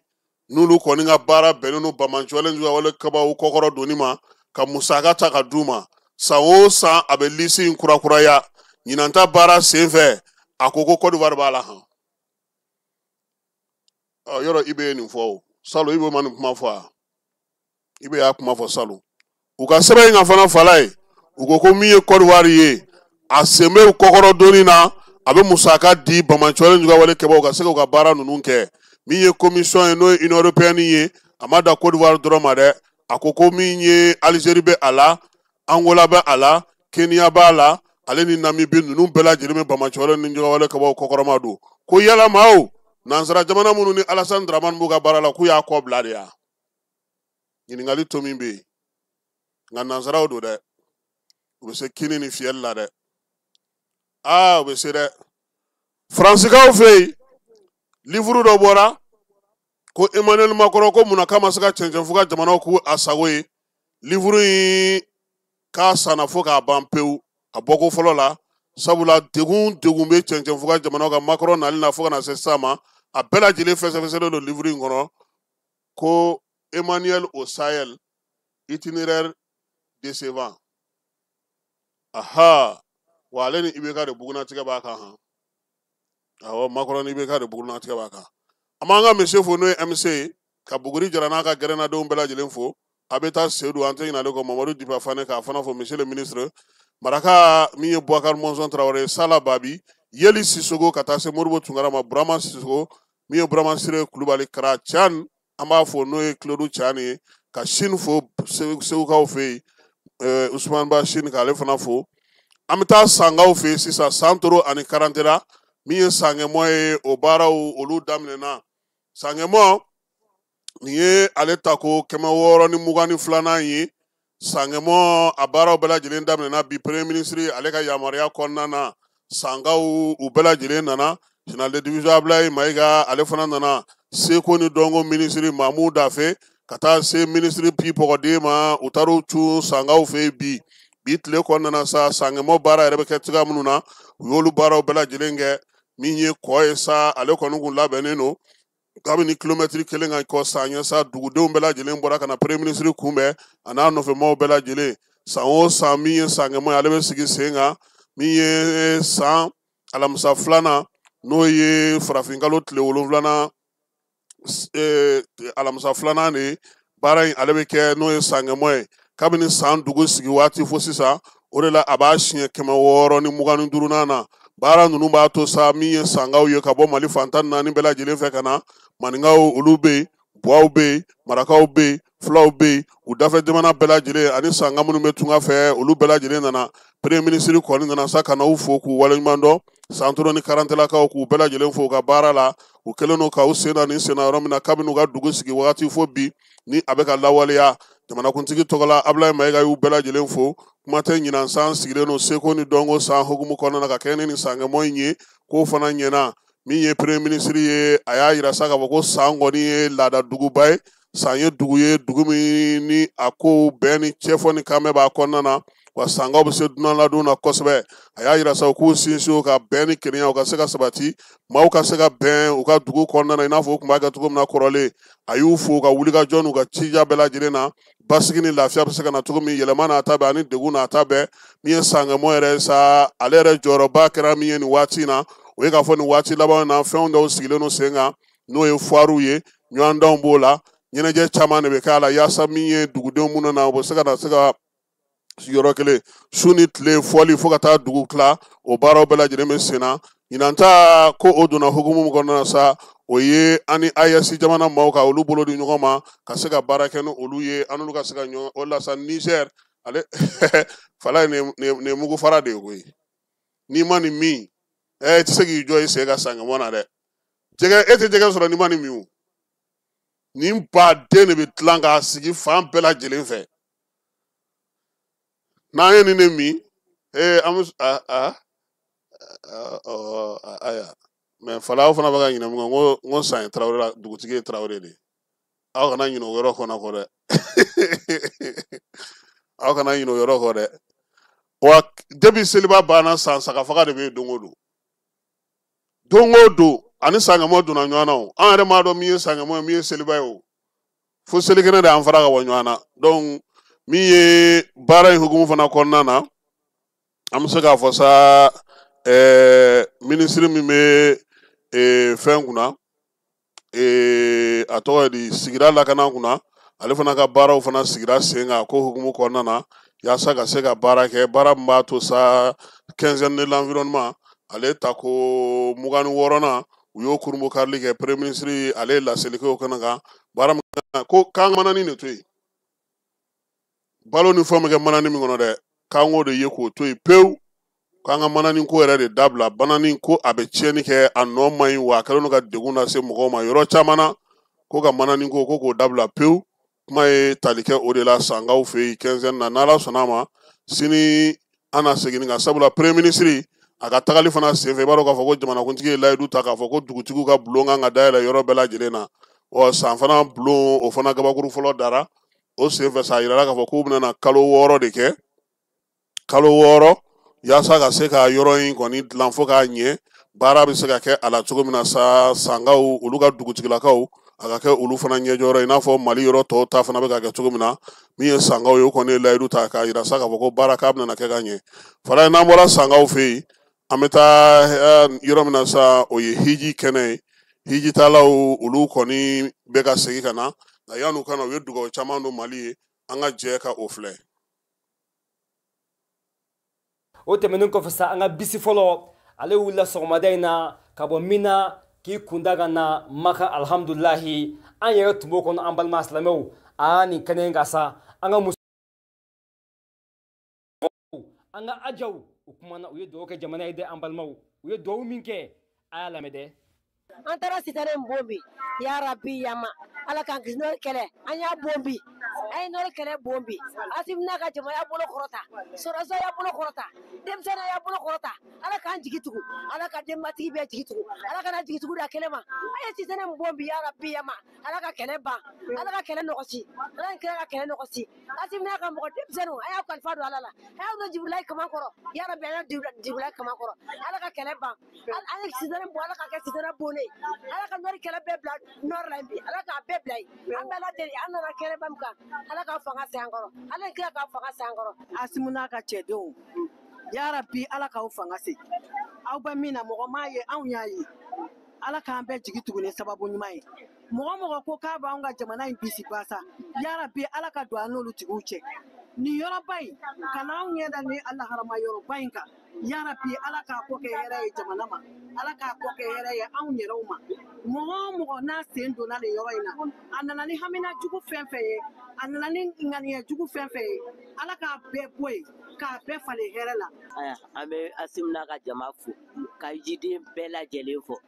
n'olu kɔni ka baara bɛnnen don banbaanciwale wale kabaw kɔkɔrɔ donni ma, ka musaka ta ka d'u ma san o san, a bɛ liste in kurakuraya. Ɲinan ta baara sen fɛ, a ko ko Côte d'Ivoire b'a la han. Ɔ yɔrɔ i bɛ nin fɔ o salon, i bɛ ma nin kuma fɔ a, i bɛ y'a kuma fɔ salon. U ka sɛbɛn in kan fana, fala ye, u ko ko min ye Côte d'Ivoire ye, a sen bɛ kɔkɔrɔ donni na, a bɛ musaka di banbaanciwale wale kɛbaaw ka se k'u ka baara ninnu kɛ. Min ye commission ye, n'o ye Union européenne ye, a ma da Côte d'Ivoire dɔrɔn ma dɛ, a ko ko min ye Algérie bɛ a la, Angola bɛ a la, Kenya b'a la, ale ni Namibie, ninnu bɛɛ lajɛlen bɛ banbaanciwale ni wale kɛbaaw kɔkɔrɔma don. Ko yala maaw, nansara jamana minnu ni Alassane Dramane b'u ka baara la, k'u y'a kɔ bila de ya? Ɲininkali to min bɛ yen, nka nansaraw don dɛ, u bɛ se kini ni fiyɛli la dɛ, aa u bɛ se dɛ. Faransikaw fɛ yen, livre dɔ bɔra ko Emmanuel Macron ko munna k'a ma se ka cɛncɛn fo ka jamanaw k'u a sago ye. Livre in k'a sanna fo k'a ban pewu. A bɔko fɔlɔ la, sabula degun degun bɛ cɛncɛnfuga jamanaw kan Macron nali na fo ka na se sisan ma, a bɛɛ lajɛlen fɛsɛfɛsɛlen don livre in kɔnɔ ko Emmanuel au Sahel, itinéraire décevant. Aha, wa ale ni IBK de bugunatigɛ b'a kan han. Awɔ, Macron ni IBK de bugunatigɛ b'a kan. An b'an ka monsieur fo, n'o ye MC ye, ka Buguri Jara n'a ka gɛrɛnnadenw bɛɛ lajɛlen fo. A bɛ taa Seydou, an tɛ ɲinɛ ale kɔ, Mamadu Dipa Fane k'a fana fo, monsieur le ministre. Maraka min ye Boubacar Mɔnzɔn Tarawele, Sala Babi, Yeli Sisogo, ka taa se Modibo Tunkara ma, Burama Sisogo, min ye Burama Sire Kulubali Kara Can, an b'a fo, n'o ye Claude Can ye, ka Sini fo Segukaw fɛ yen, Usumani Ba Sini k'ale fana fo. An bɛ taa Sankaw fɛ yen sisan, Santoro ani Karantela, min ye Sankɛmɔ ye, o baaraw olu daminɛna. Sankɛmɔ nin ye ale ta ko 622nan ye. Sankɛmɔ a baaraw bɛɛ lajɛlen daminɛna bi premier ministre ale ka yamaruya kɔnɔna na. Sankaw u bɛɛ lajɛlen nana. Général de division Ablaye Mayiga ale fana nana. Seko ni dɔnko ministre Mamu Dafe ka taa se ministre Pi Pɔgɔden ma, u taar'u cun Sankaw fɛ yen bi. Bi tile kɔnɔna na sa, Sankɛmɔ baara yɛrɛ bɛ kɛ cogoya minnu na, u y'olu baaraw bɛɛ lajɛlen kɛ. Min ye kɔ ye sa, ale kɔni kun labɛnnen don kabini kilomɛtiri 1 ka kɔ san ɲɛ sa, dugudenw bɛɛ lajɛlen bɔra ka na premier ministre kunbɛn a n'a nɔfɛmaaw bɛɛ lajɛlen. San o san min ye Sankɛmɔ ye, ale bɛ sigi sen kan. Min ye san alamisa filanan, n'o ye farafinkalo tile 7nan alamisa filanan de ye, baara in ale bɛ kɛ, n'o ye Sankɛmɔ ye. Kabini san dugu sigi waati fo sisan, o de la a b'a siɲɛ 625nan na. Baara ninnu b'a to sa, min ye Sankaw ye ka bɔ Mali fan 14 bɛɛ lajɛlen fɛ ka na, Maninkaw olu bɛ yen, Buwaw bɛ yen, Marakaw bɛ yen, Fulaw bɛ yen, u dafɛ jamana bɛɛ lajɛlen ani Sanka minnu bɛ tunga fɛ, olu bɛɛ lajɛlen nana. Premier ministre kɔni nana sa ka na u fo k'u waleɲuman dɔn. Santoro ni Karantelakaw k'u bɛɛ lajɛlen fo u ka baara la. U kɛlen don k'u sen na nin sen na yɔrɔ min na, kabini u ka dugu sigi wagati fo bi ni a bɛ ka lawaleya. Jamanakuntigi tɔgɔ la, Ablaye Mayiga y'u bɛɛ lajɛlen fo. Kuma tɛ ɲinan san sigilen don seko ni dɔnko san hukumu kɔnɔna na ka kɛɲɛ ni nin Sankɛmɔ in ye, k'o fana ɲɛna. Min ye premier ministre ye, a y'a yira sa k'a fɔ ko San kɔni ye laada duguba ye. San ye dugu ye, dugu min ni a ko bɛn ni cɛfɔ ni kanbɛn b'a kɔnɔna na, wa Sankaw bɛ se dunan ladon na kosɛbɛ. A y'a yira sa u k'u sinsin o ka bɛn ni kelenya, u ka se ka sabati, maaw ka se ka bɛn u ka dugu kɔnɔna na i n'a fɔ u tun b'a kɛ cogo min na kɔrɔlen. A y'u fo u ka wulikajɔ n'u ka cija bɛɛ lajɛlen na, basigi ni lafiya bɛ se ka na cogo min, yɛlɛma n'a ta bɛɛ ani degun n'a ta bɛɛ. Min ye Sankɛmɔ yɛrɛ sa, ale yɛrɛ jɔyɔrɔba kɛra min ye nin waati in na, o ye k'a fɔ nin waati laban na fɛn dɔw sigilen don sen kan, n'o ye fuwaruw ye, ɲɔgɔndanw b'o la, ɲɛnajɛ caman de bɛ k'a la, yaasa min ye dugudenw minnu na, u bɛ se ka na se ka yɔrɔ kelen su ni tile fɔli fo ka taa dugu tila, o baaraw bɛɛ lajɛlen bɛ sen na. Ɲinan ta ko o donna hukumu min kɔnɔna na sa, o ye an ni AES jamana maaw ka olu bolo di ɲɔgɔn ma ka se ka baara kɛ ni olu ye, an n'olu ka se ka ɲɔgɔn o la sa. Niger ale fala ye nin mugu fara de ye koyi, n'i ma nin min, i tɛ se k'i jɔ i sen ka Sankɛmɔ na dɛ. Jɛgɛ, e tɛ jɛgɛ sɔrɔ n'i ma nin min o. Nin baden de bɛ tilan k'a sigi fan bɛɛ lajɛlen fɛ. N'an ye nin de min, an bɛ a a ayiwa, mɛ fala aw fana bɛ ka ɲinɛ min kɔ, n ko San ye Tarawele la, dugutigi ye Tarawele de ye. Aw kana ɲinɛ o yɔrɔ kɔnɔ kɔ dɛ. Aw kana ɲinɛ o yɔrɔ kɔ dɛ. Wa depuis seliba banna, san sagafaga de bɛ yen don o don. Don o don ani Sankɛmɔ donna ɲɔgɔn na o. An yɛrɛ m'a dɔn min ye Sankɛmɔ ye, min ye seliba ye o. Fo selikɛnɛ de y'an fara ka bɔ ɲɔgɔn na. Donc min ye baara in hukumu fana kɔnɔna na, an bɛ se k'a fɔ sa, minisiri min bɛ fɛn kunna, a tɔgɔ ye di, sigida lakana kunna, ale fana ka baaraw fana sigira sen kan ko hukumu kɔnɔna na, yaasa ka se ka baara kɛ, baara min b'a to sa quinzaine de l'environnement ale ta ko 26nan, u y'o kurunbonkarili kɛ. Premier ministre ale ye laseli kɛ o kɛnɛ kan, baara min ko k'an manani de to yen, balo ni fɛnw bɛ kɛ manani min kɔnɔ dɛ, k'an k'o de ye k'o to yen pewu, k'an ka manani ko yɛrɛ de dabila. Banani ko a bɛ tiɲɛni kɛ, a nɔ man ɲi, wa a kɛlen don ka degun lase mɔgɔw ma yɔrɔ caman na, ko ka manani ko k'o dabila pewu. Kuma ye tali kɛ o de la Sankaw fɛ yen quinzaine na. N'Ala sɔnna a ma, sini an na segin kan, sabula premier ministre a ka tagali fana senfɛ, i b'a dɔn k'a fɔ ko jamanakuntigi ye layidu ta k'a fɔ ko dugutigiw ka bulon kan ka dayɛlɛ yɔrɔ bɛɛ lajɛlen na. Ɔ san fana bulon o fana gabakuru fɔlɔ dara o senfɛ sa, a yirala k'a fɔ k'u bɛna na kalo 6 de kɛ, kalo 6 Yaasa ka se ka yɔrɔ in kɔni dilan fo k'a ɲɛ, baara bɛ se ka kɛ a la cogo min na sa. Sankaw, olu ka dugutigilakaw, a ka kɛ olu fana ɲɛjɔyɔrɔ, i n'a fɔ Mali yɔrɔ tɔw ta fana bɛ ka kɛ cogo min na. Min ye sankaw ye, o kɔni ye layidu ta k'a yira sa k'a fɔ ko baara k'a bɛna kɛ ka ɲɛ. Fara n'an bɔra sankaw fɛ yen, an bɛ taa yɔrɔ min na sa, o ye hiji kɛnɛ ye. Hijitalaw, olu kɔni bɛ ka segin ka na, nka yan'u ka na, u ye dugawu caman don Mali ye. An ka jɛ ka o filɛ. O tɛmɛnen kɔfɛ sa, an ka bisi fɔlɔ, ale wulila sɔgɔmada in na ka bɔ Mina k'i kunda ka na Maka. Alhamdulilahi, an yɛrɛ tun b'o kɔnɔ. An balima silamɛw, aa, nin kɛnɛ in kan sa, an ka muso, an ka ajaw, u kumana, u ye dugawu kɛ jamana ye dɛ. An balimaw, u ye dugawu min kɛ, a y'a lamɛn dɛ. An taara sitanɛ in bon bi, ya Rabi yama. Ala k'an kisi nɔri kɛlɛ. An y'a bon bi, an ye nɔri kɛlɛ bon bi. Asimi n'a ka jama y'a bolo kɔrɔta, sɔrɔdasiw y'a bolo kɔrɔta, denmisɛnninw y'a bolo kɔrɔta. Ala k'an jigi tugu, Ala ka denbatigi bɛɛ jigi tugu, Ala kana jigi tugu da kɛlɛ ma. An ye sitanɛ in bon bi, ya Rabi yama. Ala ka kɛlɛ ban, Ala ka kɛlɛ nɔgɔsi, Ala kira ka kɛlɛ nɔgɔsi. Asimi n'a ka mɔgɔ denmisɛnninw, a y'aw kalifa don Ala la, a y'aw don Jibirilayi kaman kɔrɔ, ya Rabi, a y'aw Jibirilayi kaman kɔrɔ. Ala ka kɛlɛ ban, an ye sitanɛ bon, Ala ka kɛ sitanɛ bonnen. Ala ka nɔri kɛlɛ bɛɛ bila nɔri la bi, Ala k'a bɛɛ bila yen. An bɛ Ala deli, an nana kɛnɛba min kan, Ala ka fanga se an kɔrɔ, Ala ye kira ka fanga se an kɔrɔ. Asimu n'a ka cɛdenw, yarabi, Ala k'aw fanga se. Aw bɛ min na, mɔgɔ m'a ye, anw y'a ye. Ala k'an bɛɛ jigi tugu ni sababu ɲuman ye. Mɔgɔ mɔgɔ ko k'a b'anw ka jamana in bisi basa, yarabi, Ala ka don an n'olu tigiw cɛ. Nin yɔrɔba in ka n'anw ɲɛ da ni alaharama yɔrɔba in kan, yarabi, Ala k'a ko kɛ hɛrɛ ye jamana ma, Ala k'a ko kɛ hɛrɛ ye anw yɛrɛw ma. Mɔgɔ o mɔgɔ n'a sen donna nin yɔrɔ in na, a nana ni hamina jugu fɛn fɛn ye, a nana ni ŋaniya jugu fɛn fɛn ye, Ala k'a bɛɛ bɔ yen, k'a bɛɛ falen hɛrɛ la. Aya, an bɛ Asimu n'a ka jama fo, ka jiden bɛɛ lajɛlen fo.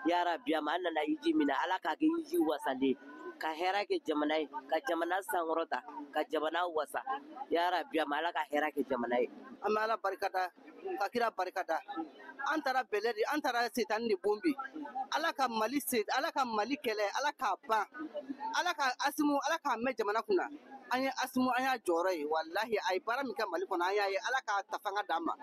Yarabi, an nana hiji min na, Ala k'a kɛ hiji wasalen, ka hɛrɛ kɛ jamana ye, ka jamana sankɔrɔta, ka jamana wasa. Yarabi, Ala ka hɛrɛ kɛ jamana ye. An bɛ Ala barika da, ka kira barika da. An taara bɛlɛ de, an taara setani de bon bi. Ala ka Mali se, Ala ka Mali kɛlɛ, Ala k'a ban, Ala ka Asimu, Ala k'a mɛn jamana kunna. An ye Asimu, an y'a jɔyɔrɔ ye. Walahi, a ye baara min kɛ Mali kɔnɔ, an y'a ye. Ala k'a ta fanga d'an ma,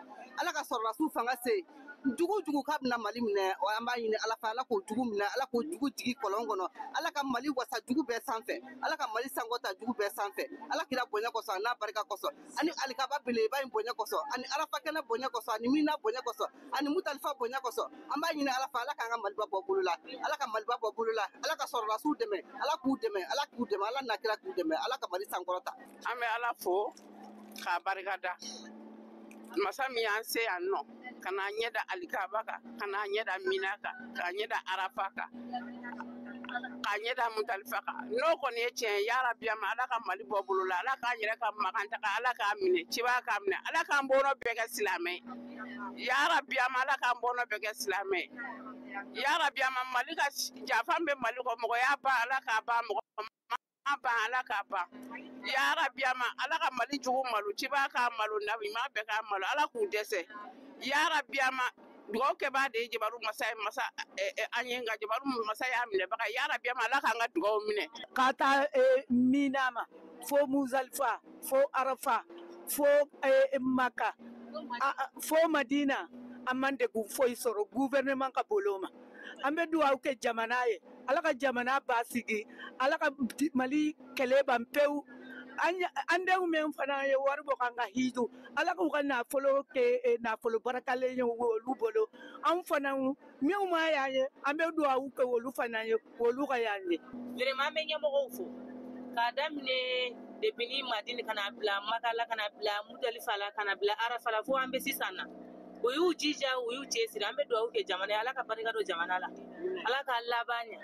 Ala ka sɔrɔdasiw fanga se. Jugu jugu k'a bɛna Mali minɛ, an b'a ɲini Ala fɛ, Ala k'o jugu minɛ, Ala k'o jugu jigi kɔlɔn kɔnɔ. Ala ka Mali wasa jugu bɛɛ sanfɛ, Ala ka Mali sankɔrɔta jugu bɛɛ sanfɛ. Ala kira bonya kosɔn, a n'a barika kosɔn, ani alikaba belebeleba in bonya kosɔn, ani Arafa kɛnɛ bonya kosɔn, ani Mina bonya kosɔn, ani Mutalifa bonya kosɔn, an b'a ɲini Ala fɛ, Ala k'an ka Maliba bɔ bolo la, Ala ka Maliba bɔ bolo la. Ala ka sɔrɔdasiw dɛmɛ, Ala k'u dɛmɛ, Ala k'u dɛmɛ, Ala n'a kira k'u dɛmɛ, Ala ka Mali sankɔrɔta. An bɛ Ala fo k'a barika da, masa min y'an se yan nɔ, ka n'a ɲɛ da alikaba kan, ka n'a ɲɛ da Mina kan, k'a ɲɛ da Arafa kan, k'a ɲɛ da Mutalifa kan. N'o kɔni ye tiɲɛ ye, yarabi, ma Ala ka Mali bɔ bolo la, Ala k'an yɛrɛ ka makan taga, Ala k'a minɛ, ciba k'a minɛ, Ala k'an bɔnɔ bɛɛ kɛ silamɛ ye. Yarabi, ma Ala k'an bɔnɔ bɛɛ kɛ silamɛ ye. Yarabi, ma Mali ka jafan bɛ Mali kɔ, mɔgɔ y'a ban, Ala k'a ban, mɔgɔ ban, Ala k'a ban. Yarabi, ma Ala ka Mali jugu malo, ciba k'a malo, nabi ɲuman bɛɛ k'a malo, Ala k'u dɛsɛ. Yarabi, ma dugawu kɛbaa de ye jabaru masa ye, masa an ye, nka jabaru masa y'a minɛbaga. Yarabi, ma Ala k'an ka dugawu minɛ. Ka taa Mina ma, fo Muzalifa, fo Arafa, fo Maka, fo Madina, an man degun foyi sɔrɔ gouvernement ka bolo ma. An bɛ dugawu kɛ jamana ye, Ala ka jamana basigi, Ala ka Mali kɛlɛ ban pewu. An denw min fana ye wari bɔ k'an ka hidu, Ala k'u ka nafolo kɛ nafolo barakalen ye olu bolo. Anw fana minnu ma y'an ye, an bɛ dugawu kɛ olu fana ye, olu ka y'an ye. Vraiment, an bɛ ɲɛmɔgɔw fo k'a daminɛ depuis ni Madina ka na bila Maka la, ka na bila Mutalifa la, ka na bila Arafa la, fo an bɛ sisan na. U y'u jija, u y'u cɛsiri. An bɛ dugawu kɛ jamana ye, Ala ka barika don jamana la, Ala k'a laban ɲɛ,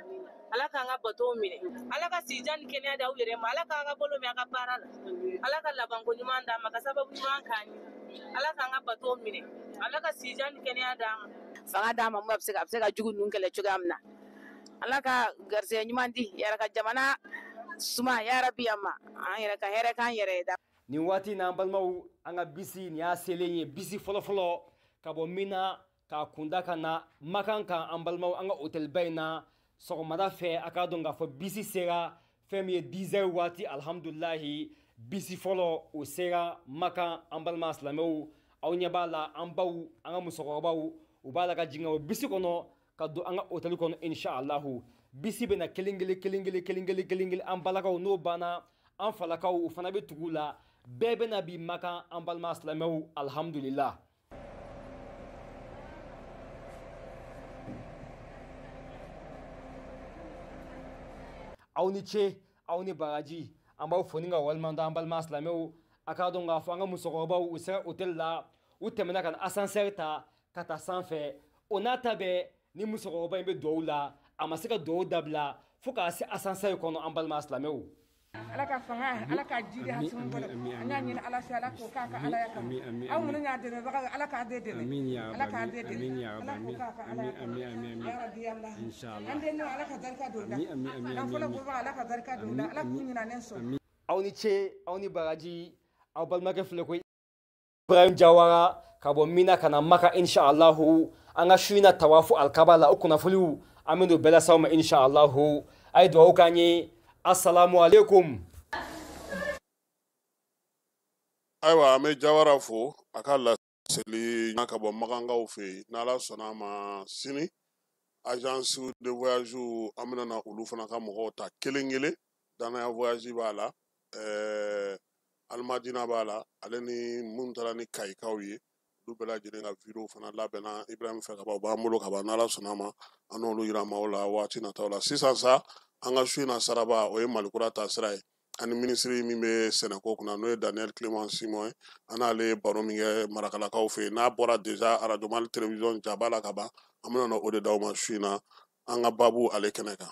Ala k'an ka batow minɛ, Ala ka sijan ni kɛnɛya d'aw yɛrɛ ma, Ala k'an ka bolo mɛn a ka baara la, Ala ka labanko ɲuman d'an ma, ka sababu ɲuman k'an ye, Ala k'an ka batow minɛ, Ala ka sijan ni kɛnɛya d'an ma. Fanga d'an ma, mun bɛ se ka a bɛ se ka jugu ninnu kɛlɛ cogoya min na. Ala ka garisɛgɛ ɲuman di yɛrɛ ka jamana suma, yarabi, ma an yɛrɛ ka hɛrɛ k'an yɛrɛ ye. Nin waati n'an balimaw, an ka bisi nin y'a selen ye, bisi fɔlɔfɔlɔ ka bɔ Mina k'a kunda ka na Makan kan. An balimaw, an ka hôtelba in na sɔgɔmada fɛ, a k'a dɔn k'a fɔ bisi sera fɛn min ye 10 heures waati. Alhamdulilahi, bisi fɔlɔ o sera Makan. An balima silamɛw, Aw ɲɛ b'a la, an baw, an ka musokɔrɔbaw, u b'a la ka jigin ka bɔ bisi kɔnɔ ka don an ka hôtel kɔnɔ inshallah. Bisi bɛna kelen kelen kelen kelen kelen kelen kelen kelen, an balakaw n'o banna, an falakaw u fana bɛ tugu la, bɛɛ bɛna bi Makan, an balima silamɛw, alhamdulillah. Aw ni ce, aw ni baraji, an b'aw fo ni ka waleɲuman dɔn an balima silamɛw. A k'a dɔn k'a fɔ an ka musokɔrɔbaw u sera hôtel la, u tɛmɛna ka na ascenseur ta ka taa sanfɛ. O n'a ta bɛɛ, ni musokɔrɔba in bɛ duwawu la, a ma se ka duwawu dabila fo k'a se ascenseur kɔnɔ, an balima silamɛw. Ala ka fanga, Ala ka jidi Asimu bolo. An y'a ɲini Ala fɛ, Ala k'o k'a ka Alaya kama. Aw minnu y'a dɛmɛbaga ye, Ala k'a bɛɛ dɛmɛ. Ala k'a bɛɛ dɛmɛ. Ala k'o k'a ka Alaya kama. Ya Rabbi Allah. An den Ala ka barika don u la. An fɔlɔ bɔbaga, Ala ka barika don u la. Ala k'u ɲinɛnen sɔn. Aw ni ce, aw ni baraji, aw balimakɛ filɛ koyi, Ibrahim Jawara ka bɔ Mina ka na Maka inshallah. An ka su in na tawafu alikaba la, o kunnafoniw an bɛ n'o bɛɛ lase aw ma inshallah. A ye dugawu k'an ye. Assalamu alaikum. Ayiwa, an bɛ Jawara fo a ka laseli ka bɔ Makankaw fɛ yen. N'Ala sɔnna a ma, sini agence de voyage an bɛna na olu fana ka mɔgɔw ta kelen kelen. Danaya voyage b'a la, Alimadina b'a la, ale ni minnu taara ni Kayikaw ye, olu bɛɛ lajɛlen ka video fana labɛnna Ibrahim fɛ ka ban, u b'an bolo ka ban. N'Ala sɔnna a ma, an n'olu yira maaw la waati nataw la. Sisan sa, an ka su in na saraba, o ye Malikura taasira ye. Ani minisiri min bɛ sɛnɛko kunna, n'o ye Daniel Clément Simon ye, an n'ale ye baro min kɛ Marakalakaw fɛ yen, n'a bɔra déjà Radio Mali télévision jaba la ka ban, an bɛna o de d'aw ma su in na an ka baabu ale kɛnɛ kan.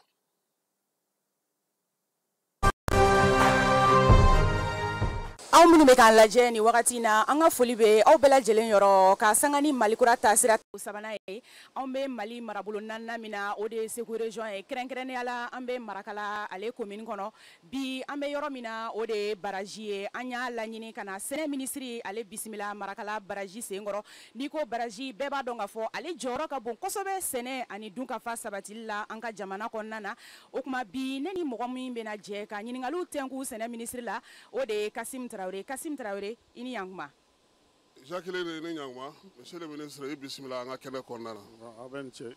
Aw minnu bɛ k'an lajɛ nin wagati in na, an ka foli bɛ aw bɛɛ lajɛlen yɔrɔ ka sanga ni Malikura taasira sabanan ye. Anw bɛ Mali marabolo naaninan min na, o de ye Segu région ye, kɛrɛnkɛrɛnnenya la an bɛ Marakala ale commune kɔnɔ. Bi an bɛ yɔrɔ min na, o de ye baraji ye. An y'a laɲini ka na sɛnɛ minisiri ale bisimila Marakala baraji senkɔrɔ. N'i ko baraji, bɛɛ b'a dɔn k'a fɔ ale jɔyɔrɔ ka bon kosɛbɛ sɛnɛ ani dunkafa sabatili la an ka jamana kɔnɔna na. O tuma bi ne ni mɔgɔ min bɛna jɛ ka ɲininkaliw tɛnku sɛnɛ minisiri la, o de ye Kasim Traoré. Kasim Traoré, i ni yankuma. Jacqueline, ni ɲankuma. Monsieur le ministre, i bisimila an ka kɛnɛ kɔnɔna na. Aw bɛ ni ce.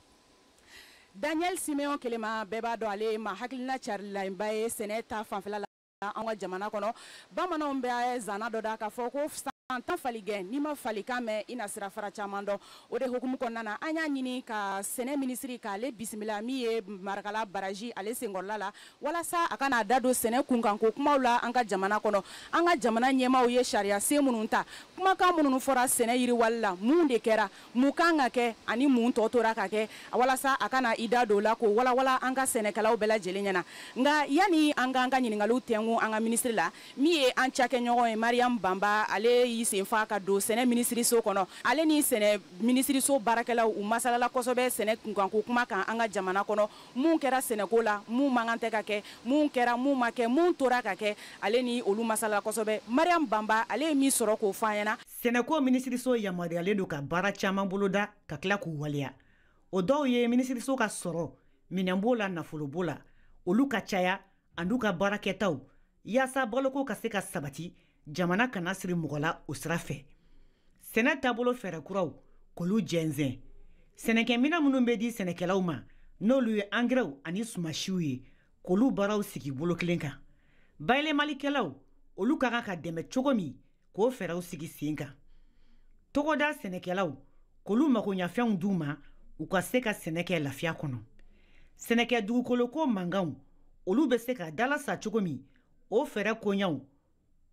Daniel Simeon Kelema, bɛɛ b'a dɔn ale ma hakilina carilaɲiba ye sɛnɛ ta fanfɛla la an ka jamana kɔnɔ. Bamananw bɛ zana dɔ da k'a fɔ ko san tan fali gɛn, n'i ma falikan mɛn, i na sira fara caman dɔn. O de hukumu kɔnɔna na, an y'a ɲini ka sɛnɛ minisiri k'ale bisimila min ye Marakala baraji ale senkɔrɔla la, walasa a kana da don sɛnɛ kunkanko kumaw la an ka jamana kɔnɔ. An ka jamana ɲɛmaaw ye sariya sen minnu ta, kumakan minnu fɔra sɛnɛ yiriwali la, mun de kɛra, mun kan ka kɛ ani mun tɔ tora ka kɛ, walasa a kana i da don o la k'o walawala an ka sɛnɛkɛlaw bɛɛ lajɛlen ɲɛna. Nka yanni an k'an ka ɲininkaliw tɛnku an ka minisiri la, min ye an cakɛɲɔgɔn ye Mariam Banba, ale y'i senfa ka don sɛnɛ minisiriso kɔnɔ. Ale ni sɛnɛ minisiriso baarakɛlaw u masalala kosɛbɛ sɛnɛ kunkanko kuma kan an ka jamana kɔnɔ. Mun kɛra sɛnɛko la, mun man kan tɛ ka kɛ, mun kɛra, mun ma kɛ, mun tora ka kɛ, ale ni olu masalala kosɛbɛ. Mariam Banba ale ye min sɔrɔ k'o fɔ an ɲɛna. Sɛnɛko minisiriso yamaruyalen don ka baara caman boloda ka tila k'u waleya. O dɔw ye minisiriso ka sɔrɔ, minɛn b'o la, nafolo b'o la, olu ka caya an'u ka baarakɛtaw, yaasa baloko ka se ka sabati, jamana kana siri mɔgɔ la o sira fɛ. Sɛnɛ taabolo fɛɛrɛ kuraw k'olu jɛnsɛn. Sɛnɛkɛminɛn minnu bɛ di sɛnɛkɛlaw ma, n'olu ye angɛrɛw ani sumasiw ye, k'olu baaraw sigi bolo kelen kan. Bayɛlɛmalikɛlaw, olu ka kan ka dɛmɛ cogo min, k'o fɛɛrɛw sigi sen kan. Togoda sɛnɛkɛlaw, k'olu magoɲafɛnw d'u ma, u ka se ka sɛnɛ kɛ lafiya kɔnɔ. Sɛnɛkɛ dugukoloko mankanw, olu bɛ se ka dalasa cogo min, o fɛɛrɛ koɲaw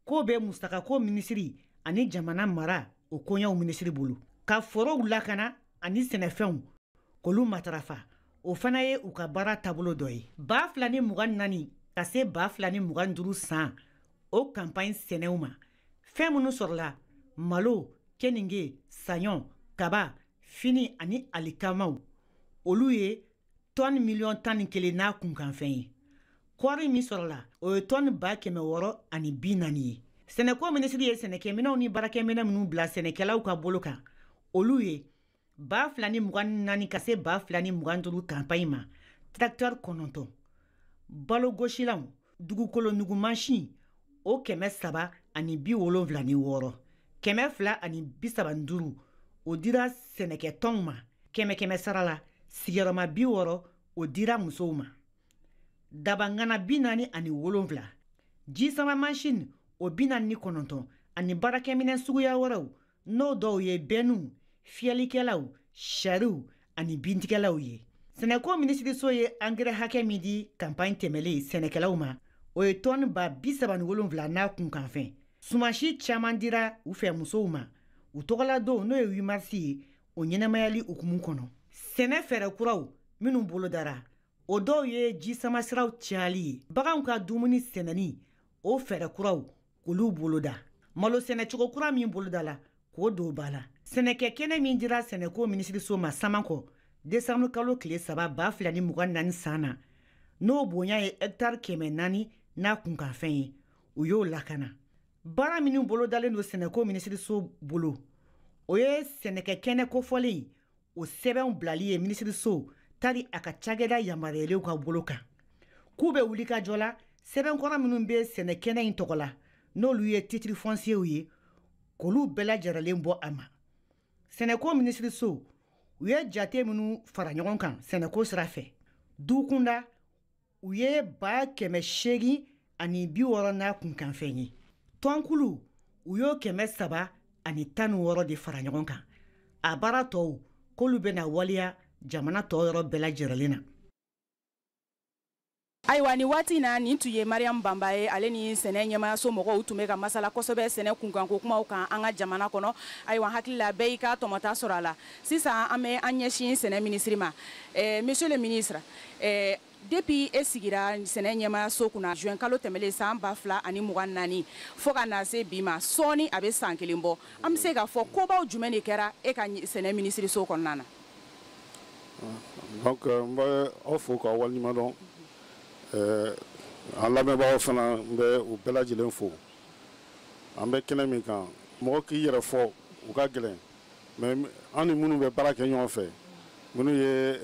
k'o bɛ musakako minisiri ani jamana mara o koɲaw minisiri bolo. Ka forow lakana ani sɛnɛfɛnw k'olu matarafa, o fana ye u ka baara taabolo dɔ ye. 2024 ka se 2025 san, o campagne sɛnɛw ma, fɛn minnu sɔrɔla, malo, keninge, saɲɔ, kaba, fini ani alikamaw, olu ye tɔni miliyɔn 11 n'a kunkanfɛn ye. Kɔɔri min sɔrɔla, o ye tɔni 640 ye. Sɛnɛko minisiri ye sɛnɛkɛminɛnw ni baarakɛminɛn minnu bila sɛnɛkɛlaw ka bolo kan, olu ye 2024 ka se 2025 campagne ma, tracteur 9, balogosilanw, dugukolo nugumansin o 376, 235 o dira sɛnɛkɛtɔnw ma. 100 sara la, sigiyɔrɔma 60 o dira musow ma. Dabangana 47, jisama mansin o 49 ani baarakɛminɛn suguya wɛrɛw, n'o dɔw ye bɛnniw, fiyɛlikɛlaw, sariw ani bintigɛlaw ye. Sɛnɛko minisiriso ye angɛrɛ hakɛ min di kanpaɲi tɛmɛlen sɛnɛkɛlaw ma, o ye tɔni 37,000 n'a kunkanfɛn. Sumansi caman dira u fɛ musow ma u tɔgɔladon, n'o ye 8 marisi ye, o ɲɛnamayali hukumu kɔnɔ. Sɛnɛ fɛɛrɛ kuraw minnu bolodara, o dɔw ye jisamasiraw cayali ye, baganw ka dumuni sɛnɛni o fɛɛrɛ kuraw k'olu boloda, malo sɛnɛcogo kura min bolodala k'o don ba la. Sɛnɛkɛ kɛnɛ min dira sɛnɛko minisiriso ma Samankɔ desanburu kalo tile 3 2024 san na, n'o bonya ye hɛkitari 400 n'a kunkanfɛn ye, u y'o lakana. Baara minnu bolodalen don sɛnɛko minisiriso bolo, o ye sɛnɛkɛ kɛnɛ kofɔlen o sɛbɛnw bilali ye minisiriso tari a ka cakɛda yamaruyalenw ka bolo kan, k'u bɛ wuli ka jɔ la sɛbɛnkɔrɔ minnu bɛ sɛnɛkɛnɛ in tɔgɔ la, n'olu ye titre foncier ye, k'olu bɛɛ lajɛrɛlen bɔ a ma. Sɛnɛko minisiriso, u ye jate minnu fara ɲɔgɔn kan sɛnɛko sira fɛ, du kunda u ye 860,000 n'a kunkanfɛn ye. Tɔnkulu u y'o 316 de fara ɲɔgɔn kan. A baara tɔw k'olu bɛna waleya jamana tɔ yɔrɔ bɛɛ lajɛrɛlen na. Ayiwa, ni waati na, nin tun ye Mariam Banba ye. Ale ni sɛnɛ ɲɛmayaso mɔgɔw tun bɛ ka masala kosɛbɛ sɛnɛ kunkanko kumaw kan an ka jamana kɔnɔ. Ayiwa, hakili la bɛɛ y'i ka tɔmɔta sɔrɔ a la. Sisan an bɛ an ɲɛsin sɛnɛ minisiri ma. Monsieur le ministre, depuis e sigira sɛnɛ ɲɛmayaso kunna juin kalo tɛmɛlen san 2024 fo ka na se bi ma, sɔɔni a bɛ san kelen bɔ, an bɛ se k'a fɔ kobaw jumɛn de kɛra e ka sɛnɛ minisiriso kɔnɔna na? Donc n bɛ aw fo k'aw waleɲuman dɔn. An lamɛnbagaw fana, n bɛ u bɛɛ lajɛlen fo. An bɛ kɛnɛ min kan, mɔgɔ k'i yɛrɛ fɔ u ka gɛlɛn, mais an ni minnu bɛ baara kɛ ɲɔgɔn fɛ, minnu ye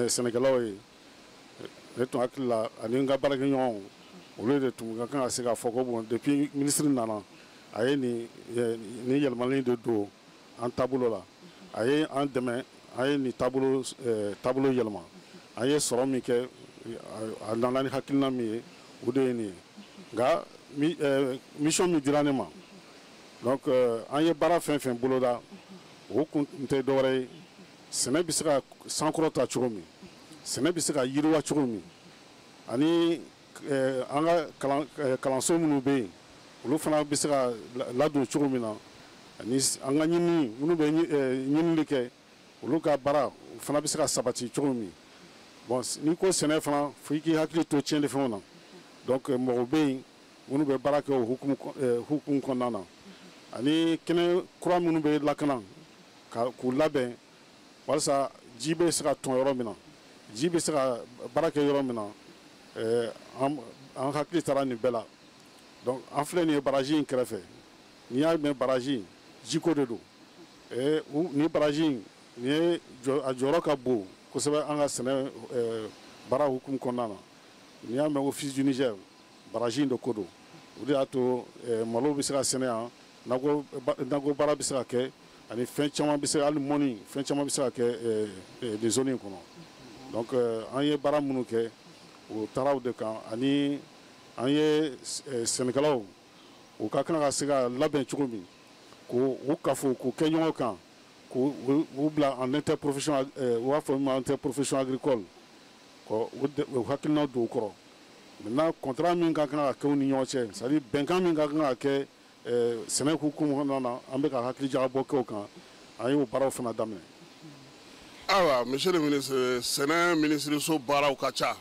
sɛnɛkɛlaw ye, ne tun hakili la ani n ka baarakɛɲɔgɔnw, olu de tun ka kan ka se k'a fɔ ko bon, depuis ministre nana, a ye nin yɛlɛmali de don an taabolo la, a ye an dɛmɛ, an ye nin taabolo yɛlɛma, an ye sɔrɔ min kɛ, a nana ni hakilina min ye, o de ye nin ye. Nka mission min dira ne ma, donc an ye baara fɛn fɛn boloda, o kun tɛ dɔwɛrɛ ye, sɛnɛ bɛ se ka sankɔrɔta cogo min, sɛnɛ bɛ se ka yiriwa cogo min, ani an ka kalanso minnu bɛ yen, olu fana bɛ se ka ladon cogo min na, ani an ka ɲinini minnu bɛ ɲinini kɛ, olu ka baara o fana bɛ se ka sabati cogo min. Bon, n'i ko sɛnɛ fana, fo i k'i hakili to tiɲɛnifɛnw na. Donc mɔgɔw bɛ yen minnu bɛ baara kɛ o hukumu kɔnɔna na, ani kɛnɛ kura minnu bɛ lakana k'u labɛn walasa ji bɛ se ka tɔn yɔrɔ min na, ji bɛ se ka baara kɛ yɔrɔ min na, an hakili taara nin bɛɛ la. Donc an filɛ nin ye baraji in kɛrɛfɛ. N'i y'a mɛn baraji, jiko de don. Ni baraji in nin ye, a jɔyɔrɔ ka bon kosɛbɛ an ka sɛnɛ baara hukumu kɔnɔna na. N'i y'a mɛn Office du Niger, baraji in de ko don. O de y'a to malo bɛ se ka sɛnɛ yan, nakɔ baara bɛ se ka kɛ, ani fɛn caman bɛ se, hali mɔni, fɛn caman bɛ se ka kɛ nin zone in kɔnɔ. Donc an ye baara minnu kɛ, o taara o de kan, ani an ye sɛnɛkɛlaw u ka kan ka se ka labɛn cogo min, k'u kafo k'u kɛ ɲɔgɔn kan, k'u bila en interprofession, u b'a fɔ min ma interprofession agricole, k'u hakilinaw don u kɔrɔ. Maintenant contrat min ka kan ka kɛ u ni ɲɔgɔn cɛ, c'est à dire bɛnkan min ka kan ka kɛ sɛnɛ hukumu kɔnɔna na, an bɛ ka hakili jagabɔ kɛ o kan, an y'o baaraw fana daminɛ. Ayiwa, monsieur le ministre, sɛnɛ minisiriso baaraw ka ca,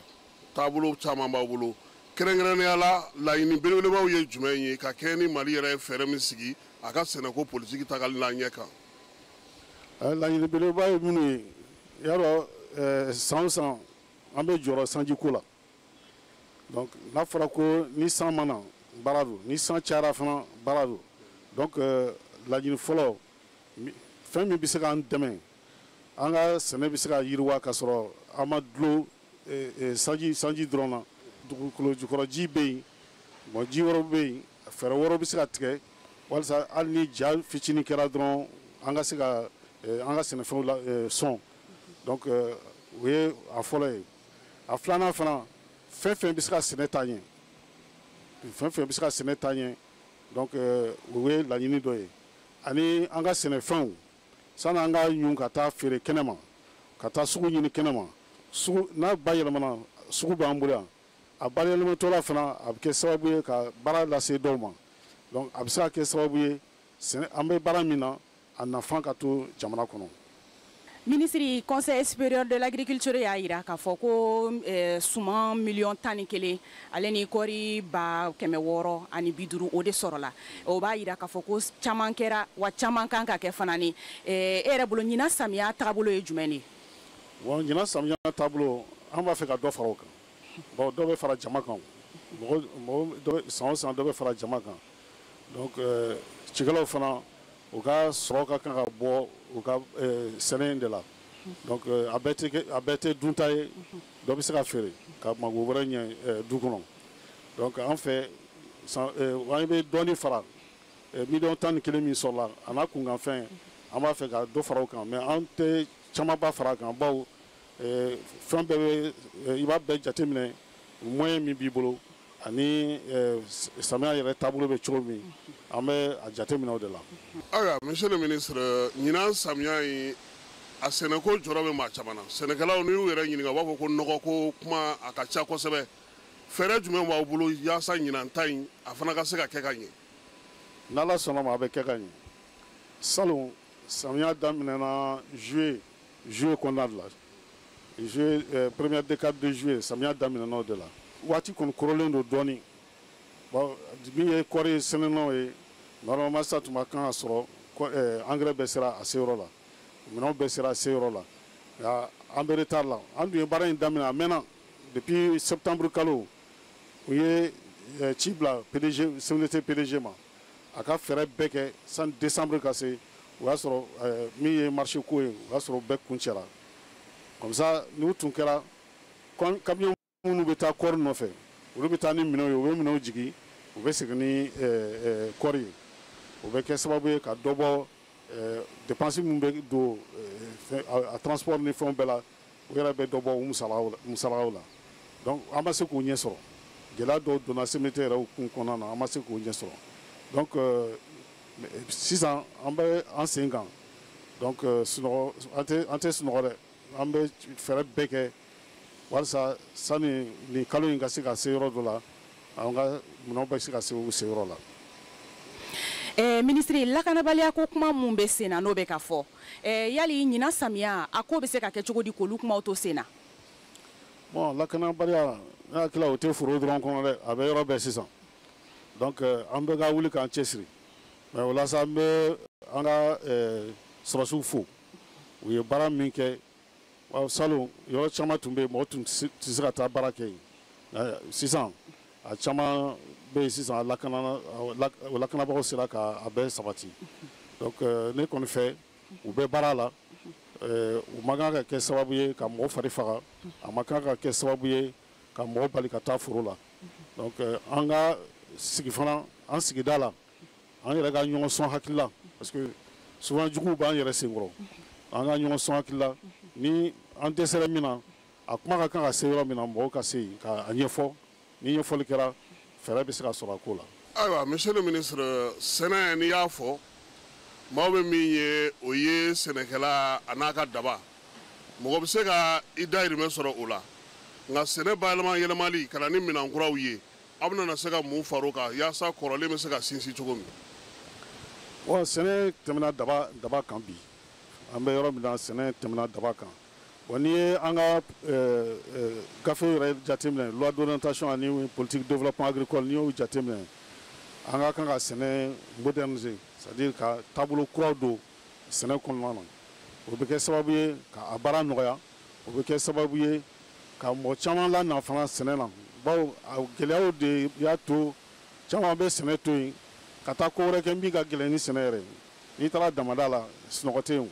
taabolo caman b'aw bolo. Kɛrɛnkɛrɛnnenya la, laɲini belebelebaw ye jumɛn ye ka kɛɲɛ ni Mali yɛrɛ ye fɛɛrɛ min sigi a ka sɛnɛko politiki tagali n'a ɲɛ kan? Laɲini belebeleba ye minnu ye, i y'a dɔn, san o san an bɛ jɔrɔ sanjiko la. Donc n'a fɔra ko ni san ma na, baara don, ni san cayara fana, baara don. Donc laɲini fɔlɔ, fɛn min bɛ se k'an dɛmɛ, an ka sɛnɛ bɛ se ka yiriwa ka sɔrɔ an ma dulon sanji dɔrɔn na. Dugukolo jukɔrɔ ji bɛ yen, bon, ji wɛrɛw bɛ yen, fɛɛrɛ wɛrɛw bɛ se ka tigɛ. Walasa hali ni ja fitinin kɛra dɔrɔn, an ka se ka an ka sɛnɛfɛnw la sɔn. Donc o ye a fɔlɔ ye. A filanan fana, fɛn fɛn bɛ se ka sɛnɛ taa ɲɛ, fɛn fɛn bɛ se ka sɛnɛ taa ɲɛ, donc o ye laɲini dɔ ye. Ani an ka sɛnɛfɛnw, sani an ka ɲun ka taa feere kɛnɛma, ka taa sugu ɲini kɛnɛma, sugu n'a bayɛlɛmana, sugu b'an bolo yan. A bayɛlɛmatɔla fana, a bɛ kɛ sababu ye ka baara lase dɔw ma. Donc a bɛ se ka kɛ sababu ye, an bɛ baara min na, a nafa ka to jamana kɔnɔ. Minisiri, Conseil supérieur de l'agriculture y'a jira k'a fɔ ko suman miliyɔn 11 ale ni kɔɔri 650,000, o de sɔrɔla. O b'a jira k'a fɔ ko caman kɛra wa, caman kan ka kɛ fana. Ni e yɛrɛ bolo, ɲinan samiya taabolo ye jumɛn de ye? Bon, ɲinan samiya taabolo, an b'a fɛ ka dɔ fara o kan. Bon, dɔ bɛ fara jama kan. Mɔgɔ mɔgɔ, san o san, dɔ bɛ fara jama kan. Donc cikɛlaw fana, u ka sɔrɔ ka kan ka bɔ u ka sɛnɛ in de la. Donc a bɛɛ tɛ, a bɛɛ tɛ dunta ye. Dɔ bɛ se ka feere ka mago wɛrɛ ɲɛ du kɔnɔ. Donc an fɛ, an bɛ dɔɔnin fara miliyɔn 11 min sɔrɔla a n'a kunkanfɛn, an b'a fɛ ka dɔ fara o kan, mais an tɛ camanba fara a kan, bawo fɛn bɛɛ bɛ, i b'a bɛɛ jateminɛ, moyen min b'i bolo ani samiya yɛrɛ taabolo bɛ cogo min, an bɛ a jateminɛ o de la. Ayiwa, monsieur le ministre, ɲinan samiya in, a sɛnɛko jɔrɔ bɛ maa caman na. Sɛnɛkɛlaw, n'i y'u yɛrɛ ɲininka, u b'a fɔ ko nɔgɔ ko kuma a ka ca kosɛbɛ. Fɛɛrɛ jumɛn b'aw bolo yaasa ɲinan ta in, a fana ka se ka kɛ ka ɲɛ? N'Ala sɔnna ma, a bɛ kɛ ka ɲɛ. Salon, samiya daminɛna juillet kɔnɔna de la, juillet, première décade de juillet, samiya daminɛna o de la. Waati kɔni korolen don dɔɔni. Bon, min ye kɔɔri sɛnɛnaw ye, normalement sisan tun ka kan ka sɔrɔ engrais bɛɛ sera a seyɔrɔ la, minɛnw bɛɛ sera a seyɔrɔ la, nka an bɛ retard la. An dun ye baara in daminɛ a mɛnna, depuis septembre kalo. U ye ci bila PDG, CMDT PDG ma, a ka fɛɛrɛ bɛɛ kɛ sani décembre ka se, o y'a sɔrɔ min ye marché ko ye, o y'a sɔrɔ bɛɛ kuncɛra. Comme ça, n'u tun kɛra camion minnu bɛ taa kɔɔri nɔfɛ, olu bɛ taa ni minɛnw ye, u bɛ minɛnw jigin, u bɛ segin ni kɔɔri ye. O bɛ kɛ sababu ye ka dɔ bɔ dépense min bɛ don a transport ni fɛnw bɛɛ la, u yɛrɛ bɛ dɔ bɔ u musakaw la. Donc an ma se k'o ɲɛ sɔrɔ. Gɛlɛya dɔw donna CMDT yɛrɛ kun kɔnɔna na, an ma se k'o ɲɛ sɔrɔ. Donc sisan an bɛ an sen kan. Donc sunɔgɔ, an tɛ sunɔgɔ dɛ. An bɛ fɛɛrɛ bɛɛ kɛ walasa sani nin kalo in ka se ka se yɔrɔ dɔ la, an ka minɛnw bɛ se ka se u seyɔrɔ la. Minisiri, lakanabaliya ko kuma mun bɛ sen na, n'o bɛ ka fɔ, yali ɲinan samiya a ko bɛ se ka kɛ cogo di k'olu kumaw to sen na? Bon, lakanabaliya, ne hakili la, o tɛ foro dɔrɔn kɔnɔ dɛ, a bɛ yɔrɔ bɛɛ sisan. Donc an bɛ ka wuli k'an cɛsiri, mais o la sa, an bɛ an ka sɔrɔdasiw fo, u ye baara min kɛ. Salon, yɔrɔ caman tun bɛ yen, mɔgɔ tun tɛ se ka taa baara kɛ yen. Sisan a caman bɛ yen sisan, a lakana, o lakanabagaw sera ka a bɛɛ sabati. Donc ne kɔni fɛ, u bɛ baara la. U man kan ka kɛ sababu ye ka mɔgɔ fari faga, a man kan ka kɛ sababu ye ka mɔgɔ bali ka taa foro la. Donc an ka sigi fana, an sigida la, an yɛrɛ ka ɲɔgɔn sɔn hakili la, parce que souvent juguw b'an yɛrɛ senkɔrɔ. An ka ɲɔgɔn sɔn hakili la, ni an dɛsɛra min na, a kuma ka kan ka se yɔrɔ min na, mɔgɔw ka se yen k'a ɲɛfɔ. Ni ɲɛfɔli kɛra, fɛɛrɛ bɛ se ka sɔrɔ a ko la. Ayiwa, monsieur le ministre, sɛnɛ, n'i y'a fɔ, maaw bɛ min ye, o ye sɛnɛkɛla a n'a ka daba. Mɔgɔ bɛ se ka i dahirimɛ sɔrɔ o la, nka sɛnɛ bayɛlɛma yɛlɛmali ka na ni minɛn kuraw ye, aw bɛna se ka mun far'o kan yaasa kɔrɔlen bɛ se ka sinsin cogo min? Bon, sɛnɛ tɛmɛna daba kan bi. An bɛ yɔrɔ min na, sɛnɛ tɛmɛna daba kan. Bon, n'i ye an ka gafe yɛrɛ jateminɛ, loi d'orientation ani politique développement agricole, n'i y'o jateminɛ, an ka kan ka sɛnɛ moderniser, c'est à dire ka taabolo kuraw don sɛnɛ kɔnɔna na. O bɛ kɛ sababu ye ka a baara nɔgɔya, o bɛ kɛ sababu ye ka mɔgɔ caman lana fana sɛnɛ na, bawo a gɛlɛyaw de y'a to caman bɛ sɛnɛ to yen ka taa ko wɛrɛ kɛ min ka gɛlɛn ni sɛnɛ yɛrɛ ye. N'i taara damada la, sunɔgɔ tɛ yen,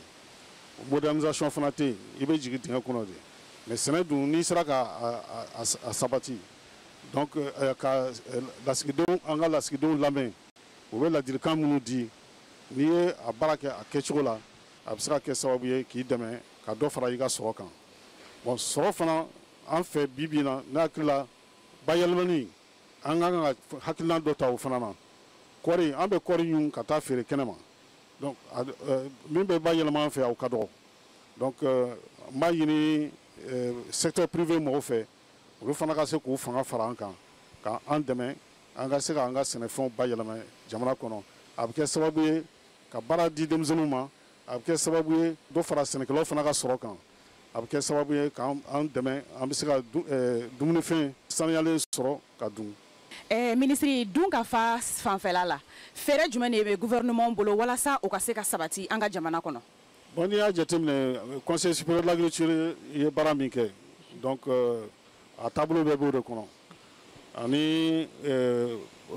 modernisation fana tɛ yen, i bɛ jigin dingɛ kɔnɔ de. Mais sɛnɛ dun, n'i sera ka a sabati, donc ka lasigidenw, an ka lasigidenw lamɛn, U bɛ ladilikan minnu di, n'i ye a baara kɛ a kɛcogo la, a bɛ se ka kɛ sababu ye k'i dɛmɛ ka dɔ fara i ka sɔrɔ kan. Bon, sɔrɔ fana an fɛ bi bi in na, ne hakili la, bayɛlɛmani, an ka kan ka hakilina dɔ ta o fana na. Kɔɔri, an bɛ kɔɔri ɲun ka taa feere kɛnɛ ma. Donc min bɛ bayɛlɛma an fɛ yan, o ka dɔgɔ. Donc n b'a ɲini secteur privé mɔgɔw fɛ, olu fana ka se k'u fanga fara an kan, ka an dɛmɛ an ka se k'an ka sɛnɛfɛnw bayɛlɛma jamana kɔnɔ. A bɛ kɛ sababu ye ka baara di denmisɛnninw ma, a bɛ kɛ sababu ye dɔ fara sɛnɛkɛlaw fana ka sɔrɔ kan, a bɛ kɛ sababu ye k'an dɛmɛ an bɛ se ka dumunifɛn saniyalen sɔrɔ ka dun. Minisiri, dun ka fa fanfɛla la, fɛɛrɛ jumɛn de bɛ gouvernement bolo walasa o ka se ka sabati an ka jamana kɔnɔ? Bon, n'i y'a jateminɛ, Conseil supérieur de l'agriculture ye baara min kɛ, donc a taabolo bɛɛ b'o de kɔnɔ, ani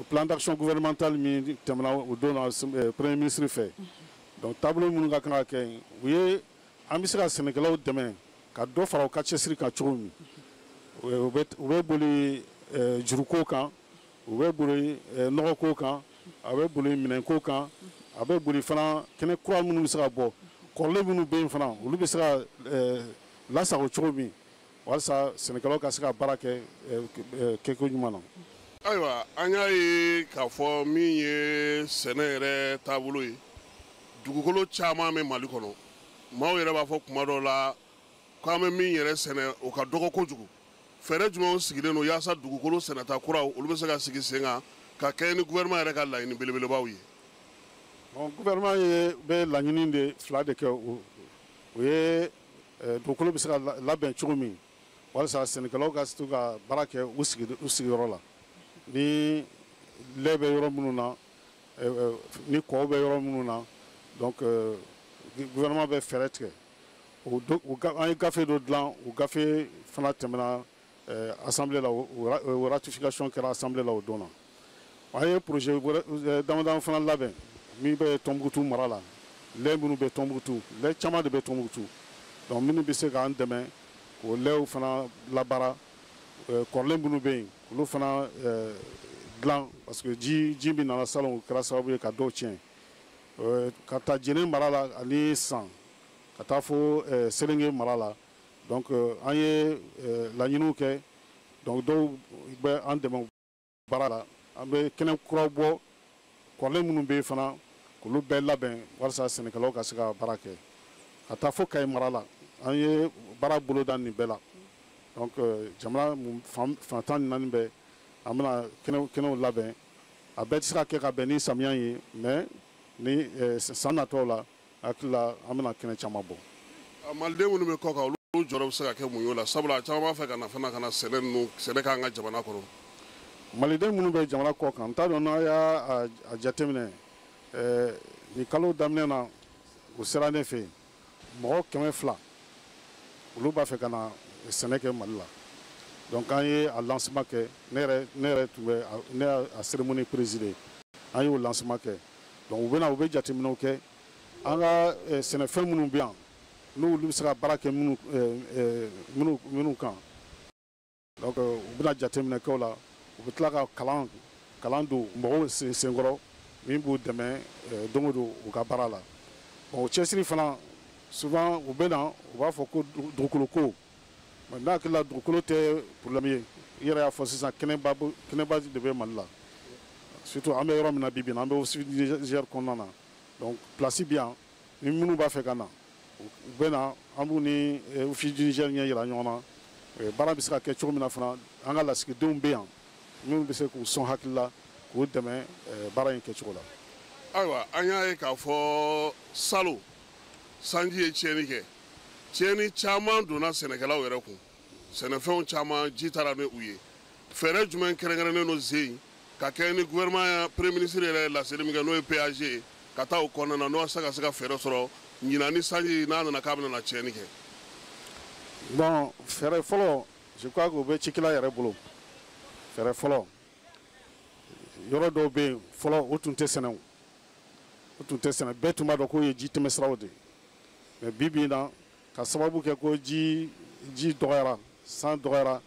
plan d'action gouvernemental min tɛmɛna o don na premier ministre fɛ. Donc taabolo minnu ka kan ka kɛ, u ye an bɛ se ka sɛnɛkɛlaw dɛmɛ ka dɔ fara u ka cɛsiri kan cogo min, u bɛ boli juruko kan, u bɛ boli nɔgɔko kan, a bɛ boli minɛnko kan, a bɛ boli fana kɛnɛ kura minnu bɛ se ka bɔ, kɔrɔlen minnu bɛ yen fana, olu bɛ se ka lasago cogo min walasa sɛnɛkɛlaw ka se ka baara kɛ kɛko ɲuman na. Ayiwa, an y'a ye k'a fɔ min ye sɛnɛ yɛrɛ taabolo ye, dugukolo caman bɛ Mali kɔnɔ. Maaw yɛrɛ b'a fɔ kuma dɔw la k'an bɛ min yɛrɛ sɛnɛ, o ka dɔgɔ kojugu. Fɛɛrɛ jumɛnw sigilen don yaasa dugukolo sɛnɛta kuraw, olu bɛ se ka sigi sen kan ka kɛɲɛ ni gouvernement yɛrɛ ka laɲini belebelebaw ye? Bon, gouvernement ye bɛ laɲini de fila de kɛ. O ye dugukolo bɛ se ka labɛn cogo min walasa sɛnɛkɛlaw ka se ka baara kɛ u sigiyɔrɔ la, ni lɛ bɛ yɔrɔ minnu na, ni kɔw bɛ yɔrɔ minnu na. Donc gouvernement bɛ fɛɛrɛ tigɛ. An ye gafe dɔ dilan, o gafe fana tɛmɛna assemblée la, o ratification kɛra assemblée la o don na. An ye projet damadama fana labɛn min bɛ Tɔnbukutu mara la, lɛ minnu bɛ Tɔnbukutu, lɛ caman de bɛ Tɔnbukutu. Donc minnu bɛ se k'an dɛmɛ k'o lɛw fana labaara, kɔrɔlen minnu bɛ yen, olu fana dilan, parce que ji min nana salon, o kɛra sababu ye ka dɔw tiɲɛ. Ka taa Jene mara la ani San, ka taa fo Selenge mara la. Donc an ye laɲiniw kɛ. Donc dɔw bɛ an dɛmɛ baara la, an bɛ kɛnɛ kuraw bɔ, kɔrɔlen minnu bɛ yen fana, k'olu bɛɛ labɛn walasa sɛnɛkɛlaw ka se ka baara kɛ. Ka taa fo Kayi mara la, an ye baara boloda nin bɛɛ la. Donc jamana fan 14 bɛɛ, an bɛna kɛnɛw labɛn. A bɛɛ tɛ se ka kɛ ka bɛn ni samiya ye, mais ni san natɔw la, hakili la, an bɛna kɛnɛ caman bɔ. Maliden minnu bɛ kɔ kan, olu jɔyɔrɔ bɛ se ka kɛ mun ye o la? Sabula a caman b'a fɛ ka na fana ka na sɛnɛ ninnu sɛnɛ k'an ka jamana kɔnɔ. Maliden minnu bɛ jamana kɔ kan, n t'a dɔn n'a y'a jateminɛ, nin kalo daminɛ na, u sera ne fɛ yen, mɔgɔ 200, olu b'a fɛ ka na sɛnɛ kɛ Mali la. Donc an ye a lancement kɛ, ne yɛrɛ tun bɛ, ne y'a cérémonie présider, an y'o lancement kɛ. Donc u bɛ na, u bɛ jateminɛw kɛ an ka sɛnɛfɛn minnu bɛ yan, n'olu bɛ se ka baara kɛ minnu kan. Donc u bɛna jateminɛ kɛ o la, u bɛ tila ka kalan don mɔgɔw senkɔrɔ min b'u dɛmɛ don o don u ka baara la. Bon, o cɛsiri fana, souvent u bɛ na, u b'a fɔ ko dugukolo ko. Mais n'a hakili la, dugukolo tɛ problème ye. I yɛrɛ y'a fɔ sisan, kɛnɛba de bɛ Mali la. Surtout an bɛ yɔrɔ min na bi bi in na, an bɛ Office du Niger kɔnɔna na. Donc place bɛ yan, ni minnu b'a fɛ ka na, u bɛ na, an b'u ni Office du Niger ɲɛ yira ɲɔgɔn na. Baara bɛ se ka kɛ cogo min na fana, an ka lasigidenw bɛ yan minnu bɛ se k'u sɔn hakili la k'u dɛmɛ baara in kɛcogo la. Ayiwa, an y'a ye k'a fɔ salon sanji ye tiɲɛni kɛ, tiɲɛni caman donna sɛnɛkɛlaw yɛrɛ kun, sɛnɛfɛnw caman ji taara ni u ye. Fɛɛrɛ jumɛn kɛrɛnkɛrɛnnen don zen ka kɛ ni gouvernement premier ministre yɛrɛ ye laseli min kɛ, n'o ye PAG ye, ka taa o kɔnɔna na, n'o se ka fɛɛrɛ sɔrɔ ɲinan ni sanji n'a nana k'a bɛna na tiɲɛni kɛ? Bon, fɛɛrɛ fɔlɔ, je crois que o bɛ cikɛla yɛrɛ bolo. Fɛɛrɛ fɔlɔ, yɔrɔ dɔw bɛ yen fɔlɔ, o tun tɛ sɛnɛ, o tun tɛ sɛnɛ, bɛɛ tun b'a dɔn k'o ye ji tɛmɛsiraw de ye. Mais bi bi in na, ka sababu kɛ ko ji dɔgɔyara, san dɔgɔyara,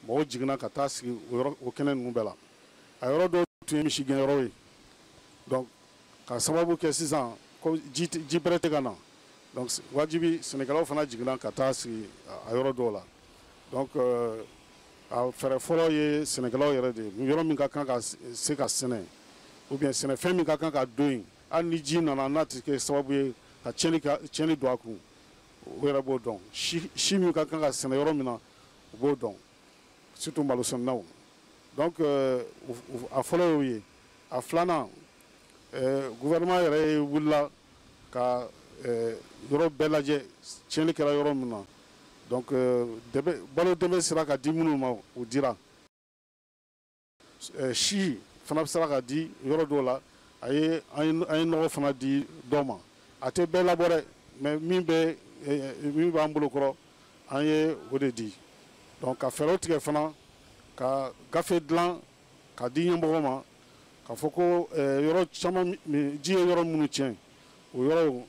mɔgɔw jiginna ka taa sigi o yɔrɔ, o kɛnɛ ninnu bɛɛ la. A yɔrɔ dɔw tun ye misigɛnyɔrɔ ye. Donc ka sababu kɛ sisan ko ji bɛrɛ tɛ ka na, donc wajibi sɛnɛkɛlaw fana jiginna ka taa sigi a yɔrɔ dɔw la. Donc a fɛɛrɛ fɔlɔ ye sɛnɛkɛlaw yɛrɛ de ye, yɔrɔ min ka kan ka se ka sɛnɛ ou bien sɛnɛfɛn min ka kan ka don yen, hali ni ji nana n'a tɛ kɛ sababu ye ka tiɲɛni don a kun, o yɛrɛ b'o dɔn. Si min ka kan ka sɛnɛ yɔrɔ min na, u b'o dɔn, surtout malosɛnɛnaw. Donc a fɔlɔ y'o ye. A filanan, gouvernement yɛrɛ ye wulila ka yɔrɔ bɛɛ lajɛ tiɲɛni kɛra yɔrɔ min na. Donc balo dɛmɛ sera ka di minnu ma, o dira. Si fana sera ka di yɔrɔ dɔw la, a ye an ye nɔgɔ fana di dɔw ma. A tɛ bɛɛ labɔ dɛ, mais min b'an bolo kɔrɔ, an ye o de di. Donc ka fɛɛrɛw tigɛ fana ka gafe dilan ka di ɲɛmɔgɔ ma, k'a fɔ ko yɔrɔ caman ji ye yɔrɔ minnu tiɲɛ, o yɔrɔw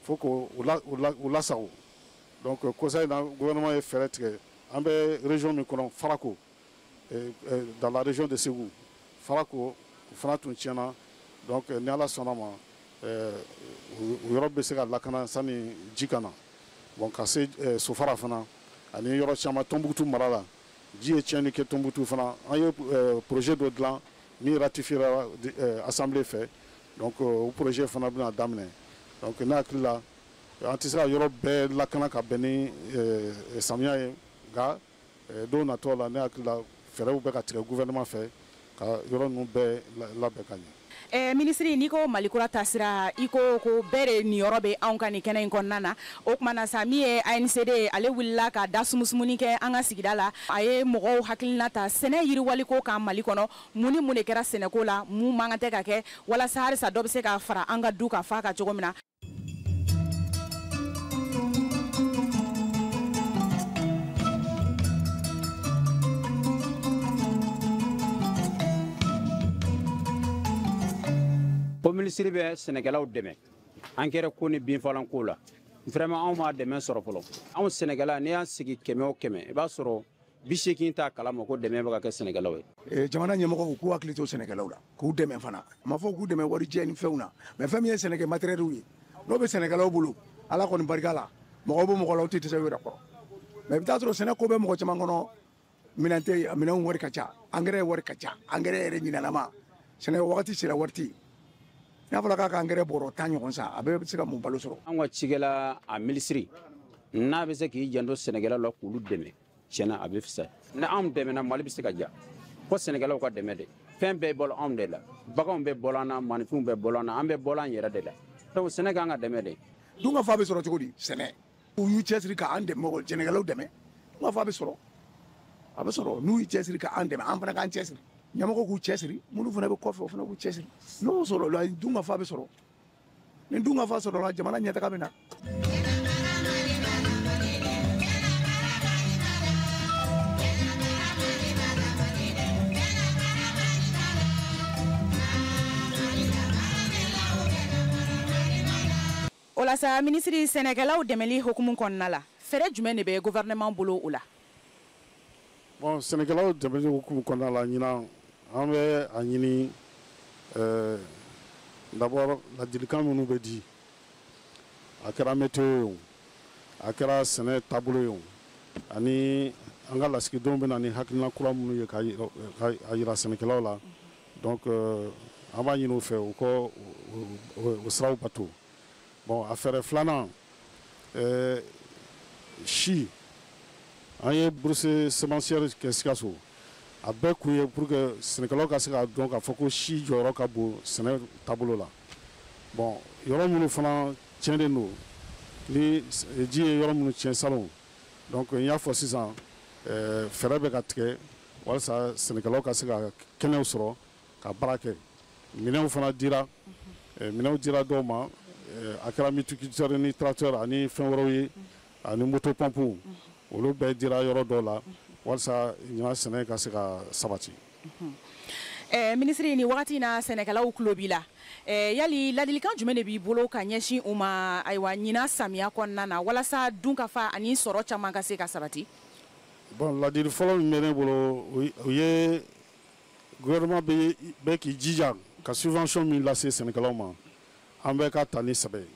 fo k'o lasago. Donc kɔsa in na, gouvernement ye fɛɛrɛ tigɛ. An bɛ région min kɔnɔ, Farako, dans la région de Ségou, Farako o fana tun tiɲɛna. Donc ni Ala sɔnna ma, o yɔrɔ bɛ se ka lakana sani ji ka na. Bon, ka se Sofara fana ani yɔrɔ caman, Tɔnbukutu mara la, ji ye tiɲɛni kɛ Tɔnbukutu fana. An ye projet dɔ dilan min ratifiera assemblée fɛ. Donc o projet fana bɛna daminɛ. Donc ne hakili la, an tɛ se ka yɔrɔ bɛɛ lakana ka bɛn ni samiya ye, nka don natɔ la, ne hakili la, fɛɛrɛw bɛ ka tigɛ gouvernement fɛ ka yɔrɔ ninnu bɛɛ labɛn ka ɲɛ. Minisiri, n'i ko Malikura taasira, i ko ko bɛɛ de niyɔrɔ bɛ anw ka nin kɛnɛ in kɔnɔna na. O tuma na sa, min ye ANCD ye, ale wulila ka da sumusumuni kɛ an ka sigida la. A ye mɔgɔw hakilina ta sɛnɛ yiriwaliko kan Mali kɔnɔ. Mun ni mun de kɛra sɛnɛko la, mun man kan tɛ ka kɛ walasa halisa dɔ bɛ se ka fara an ka du ka fa kan cogo min na. Ko minisiri bɛ sɛnɛkɛlaw dɛmɛ angɛrɛ ko ni binfagalan ko la, vraiment anw m'a dɛmɛ sɔrɔ fɔlɔ. Anw sɛnɛkɛla, n'i y'an sigi 100 o 100, i b'a sɔrɔ 80 t'a kalama ko dɛmɛ bɛ ka kɛ sɛnɛkɛlaw ye. Jamana ɲɛmɔgɔw k'u hakili to sɛnɛkɛlaw la, k'u dɛmɛ fana. A ma fɔ k'u dɛmɛ warijɛ ni fɛnw na, mais fɛn min ye sɛnɛkɛ matériel ye, n'o bɛ sɛnɛkɛlaw bolo, Ala kɔni barika la, mɔgɔw bɛ mɔgɔ la, u tɛ dɛsɛ u yɛrɛ kɔrɔ. Mais i bɛ taa sɔrɔ sɛnɛ ko bɛ mɔgɔ caman kɔnɔ, minɛn tɛ yen, minɛnw wari ka ca, angɛrɛ wari ka ca, angɛrɛ yɛrɛ ɲinanama, sɛnɛ wagati sera wari tɛ yen. N'a fɔra k'a ka angɛrɛ bɔrɔ 10 ɲɔgɔn san, a bɛɛ bɛ se ka mun balo sɔrɔ. An ka cikɛla a minisiri, n'a bɛ se k'i janto sɛnɛkɛlaw la k'olu dɛmɛ, tiɲɛna a bɛ fisaya. Ni anw dɛmɛna, Mali bɛ se ka ja. Fo sɛnɛkɛlaw ka dɛmɛ de. Fɛn bɛɛ bɔla anw de la, baganw bɛɛ bɔla an na, maninfinw bɛɛ bɔla an na, an bɛɛ bɔla an yɛrɛ de la. Donc sɛnɛ kan ka dɛmɛ de. Dunkafa bɛ sɔrɔ cogo di? Sɛnɛ. U y'u cɛsiri k'an dɛmɛ, sɛnɛkɛlaw dɛmɛ. Dunkafa bɛ sɔrɔ. A bɛ sɔrɔ n'u y'u cɛsiri k'an dɛmɛ, an fana k'an cɛsiri. Ɲɛmɔgɔw k'u cɛsiri, minnu fana bɛ kɔfɛ, o fana k'u cɛsiri. N'o sɔrɔla, dunkafa bɛ sɔrɔ. Ni dunkafa sɔrɔla, jamana ɲɛtaga bɛ na. O la sa, minisiri, sɛnɛkɛlaw dɛmɛli hukumu kɔnɔna la, fɛɛrɛ jumɛn de bɛ gouvernement bolo o la? Bon, sɛnɛkɛlaw dɛmɛli hukumu kɔnɔna la, ɲinan an bɛ a ɲini d'abord ladilikan minnu bɛ di, a kɛra météo ye o, a kɛra sɛnɛ taabolo ye o, ani an ka lasigidenw bɛ na ni hakilina kura minnu ye ka yira sɛnɛkɛlaw la. Donc an b'a ɲini u fɛ u ka o siraw bato. Bon, a fɛɛrɛ filanan, si an ye bourse semencière kɛ Sikaso. A bɛɛ kun ye pour que sɛnɛkɛlaw ka se k'a dɔn k'a fɔ ko si jɔyɔrɔ ka bon sɛnɛ taabolo la. Bon, yɔrɔ minnu fana tiɲɛnen don, ni ji ye yɔrɔ minnu tiɲɛ salon, donc n y'a fɔ sisan, fɛɛrɛ bɛ ka tigɛ walasa sɛnɛkɛlaw ka se ka kɛnɛw sɔrɔ ka baara kɛ. Minɛnw fana dira, minɛnw dira dɔw ma, a kɛra multiculteur ni tracteur ani fɛn wɛrɛw ye, ani moto pompe, olu bɛɛ dira yɔrɔ dɔw la walasa ɲinan sɛnɛ ka se ka sabati. Minisiri, ni wagati in na sɛnɛkɛlaw tulo b'i la, yali ladilikan jumɛn de b'i bolo ka ɲɛsin u ma, ayiwa, ɲinan samiya kɔnɔna na, walasa dunkafa ani sɔrɔ caman ka se ka sabati? Bon, ladili fɔlɔ min bɛ ne bolo, o ye gouvernement bɛ k'i jija Ka subvention min lase sɛnɛkɛlaw ma, an bɛɛ ka ta ni sɛbɛ ye.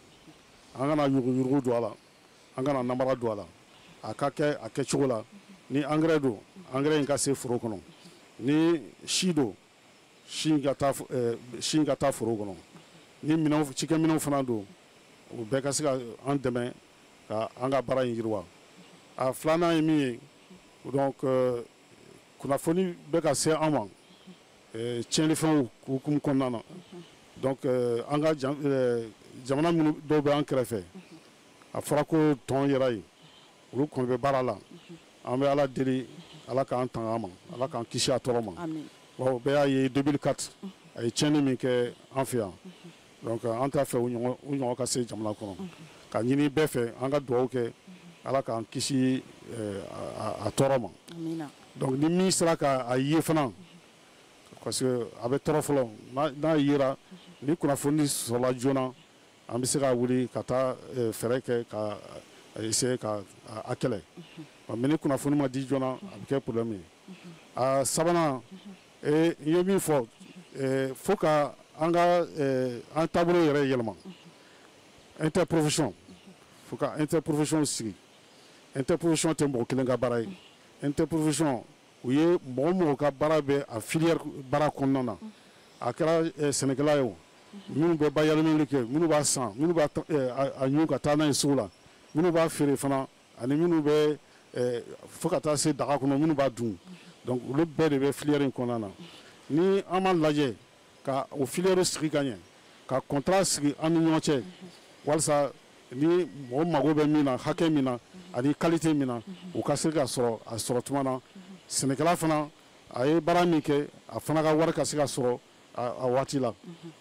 An kana yuruguyurugu don a la, an kana namara don a la. A ka kɛ a kɛcogo la. Ni engrais don, engrais in ka se foro kɔnɔ. Ni si don, si in ka taa foro kɔnɔ. Ni minɛnw, cikɛminɛnw fana don, u bɛɛ ka se ka an dɛmɛ ka an ka baara in yiriwa. A filanan ye min ye, donc kunnafoni bɛ ka se an ma tiɲɛnifɛnw hukumu kɔnɔna na. Donc an ka jamana minnu dɔw bɛ an kɛrɛfɛ, a fɔra ko tɔn yɛrɛ ye, olu kɔni bɛ baara la. An bɛ Ala deli, Ala k'an tanga a ma, Ala k'an kisi a tɔɔrɔ ma. Bon, bɛɛ y'a ye 2004 a ye tiɲɛni min kɛ an fɛ yan. Donc an t'a fɛ u ɲɔgɔn ka se jamana kɔnɔ. Ka ɲini bɛɛ fɛ, an ka dugawu kɛ, Ala k'an kisi a tɔɔrɔ ma. Donc ni min sera k'a ye fana, parce que a bɛ tɔɔrɔ fɔlɔ, n'a yera, ni kunnafoni sɔrɔla joona, an bɛ se ka wuli ka taa fɛɛrɛ kɛ ka essayer ka a kɛlɛ. Mais ni kunnafoni ma di joona, a bɛ kɛ problème ye. A sabanan, n ye min fɔ, fo ka an ka an taabolo yɛrɛ yɛlɛma. Interprofession, fo ka interprofession sigi. Interprofession tɛ mɔgɔ kelen ka baara ye. Interprofession, u ye mɔgɔ mɔgɔ ka baara bɛ a filière baara kɔnɔna na. A kɛra sɛnɛkɛla ye o, minnu bɛ bayɛlɛmali kɛ, minnu b'a san, minnu b'a a ɲun ka taa n'a ye sugu la, minnu b'a feere fana, ani minnu bɛ fo ka taa se daga kɔnɔ, minnu b'a dun. Donc olu bɛɛ de bɛ filière in kɔnɔna na. Ni an m'a lajɛ ka o filière sigi ka ɲɛ, ka contrat sigi an ni ɲɔgɔn cɛ, walasa ni mɔgɔ mago bɛ min na, hakɛ min na, ani qualité min na, u ka se ka sɔrɔ a sɔrɔ tuma na. Sɛnɛkɛla fana a ye baara min kɛ, a fana ka wari ka se ka sɔrɔ a waati la.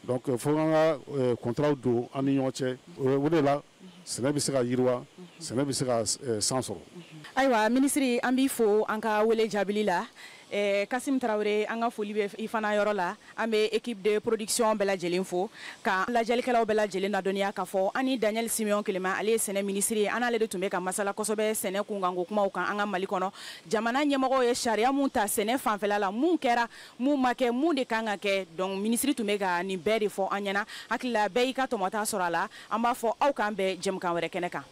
Donc fo an ka contrat don an ni ɲɔgɔn cɛ. O de la sɛnɛ bɛ se ka yiriwa, sɛnɛ bɛ se ka san sɔrɔ. Ayiwa minisiri, an b'i fo an ka wele jaabili la. Kasim Traoré, an ka foli bɛ i fana yɔrɔ la. An bɛ équipe de production bɛɛ lajɛlen fo, ka lajɛlikɛlaw bɛɛ lajɛlen ladɔnniya k'a fɔ an ni Daniel Simeon Kelema, ale ye sɛnɛ minisiri ye, an n'ale de tun bɛ ka masala kosɛbɛ sɛnɛ kunkanko kumaw kan an ka Mali kɔnɔ. Jamana ɲɛmɔgɔw ye sariya mun ta sɛnɛ fanfɛla la, mun kɛra, mun ma kɛ, mun de kan ka kɛ. Donc minisiri tun bɛ ka nin bɛɛ de fɔ an ɲɛna. Hakili la bɛɛ y'i ka tɔmɔta sɔrɔ a la. An b'a fɔ aw k'an bɛn jɛmukan wɛrɛ kɛnɛ kan.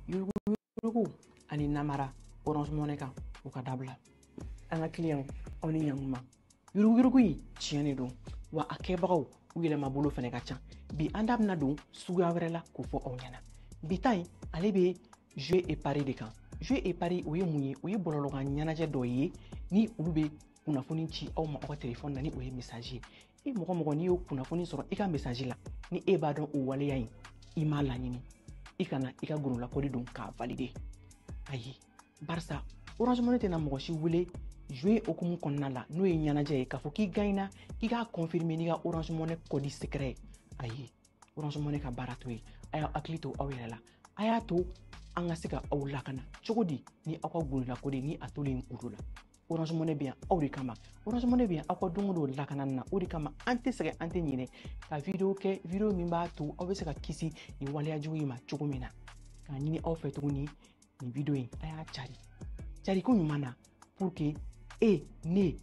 Yuruguyurugu ani namara Orange Money kan, u ka dabila. An ka client, aw ni ɲankuma. Yuruguyurugu in tiɲɛ de don, wa a kɛbagaw u yɛlɛmabolo fɛnɛ ka ca. Bi an da bɛna don suguya wɛrɛ la k'o fɔ aw ɲɛna. Bi ta in, ale bɛ jeu et pari de kan. Jeu et pari, o ye mun ye? O ye bɔlɔlɔkan ɲɛnajɛ dɔ ye ni olu bɛ kunnafoni ci aw ma aw ka telefɔni na, ni o ye message ye. E mɔgɔ n'i y'o kunnafoni sɔrɔ i ka message la, ni e b'a dɔn o waleya in i m'a laɲini, i kana i ka gololakɔli don k'a valider. Ayi, barisa Orange Money tɛna mɔgɔ si wele jouer hokumu kɔnɔna la, n'o ye ɲɛnajɛ ye, k'a fɔ k'i gagnera, k'i k'a confirmer n'i ka Orange Money code secret ye. Ayi, Orange Money ka baara t'o ye. A y'aw hakili to aw yɛrɛ la, a y'a to an ka se ka aw lakana cogo di ni aw ka gololakɔli ni a tolen kulo la. Orange Money bɛ yan aw de kama. Orange Money bɛ yan aw ka don o don lakana na. O de kama an tɛ sɛgɛn, an tɛ ɲinɛ ka vidéo kɛ, vidéo min b'a to aw bɛ se ka kisi nin waleya jugu in ma cogo min na. K'a ɲini aw fɛ tuguni, nin vidéo in a y'a cari, cari ko ɲuman na, pour que e ne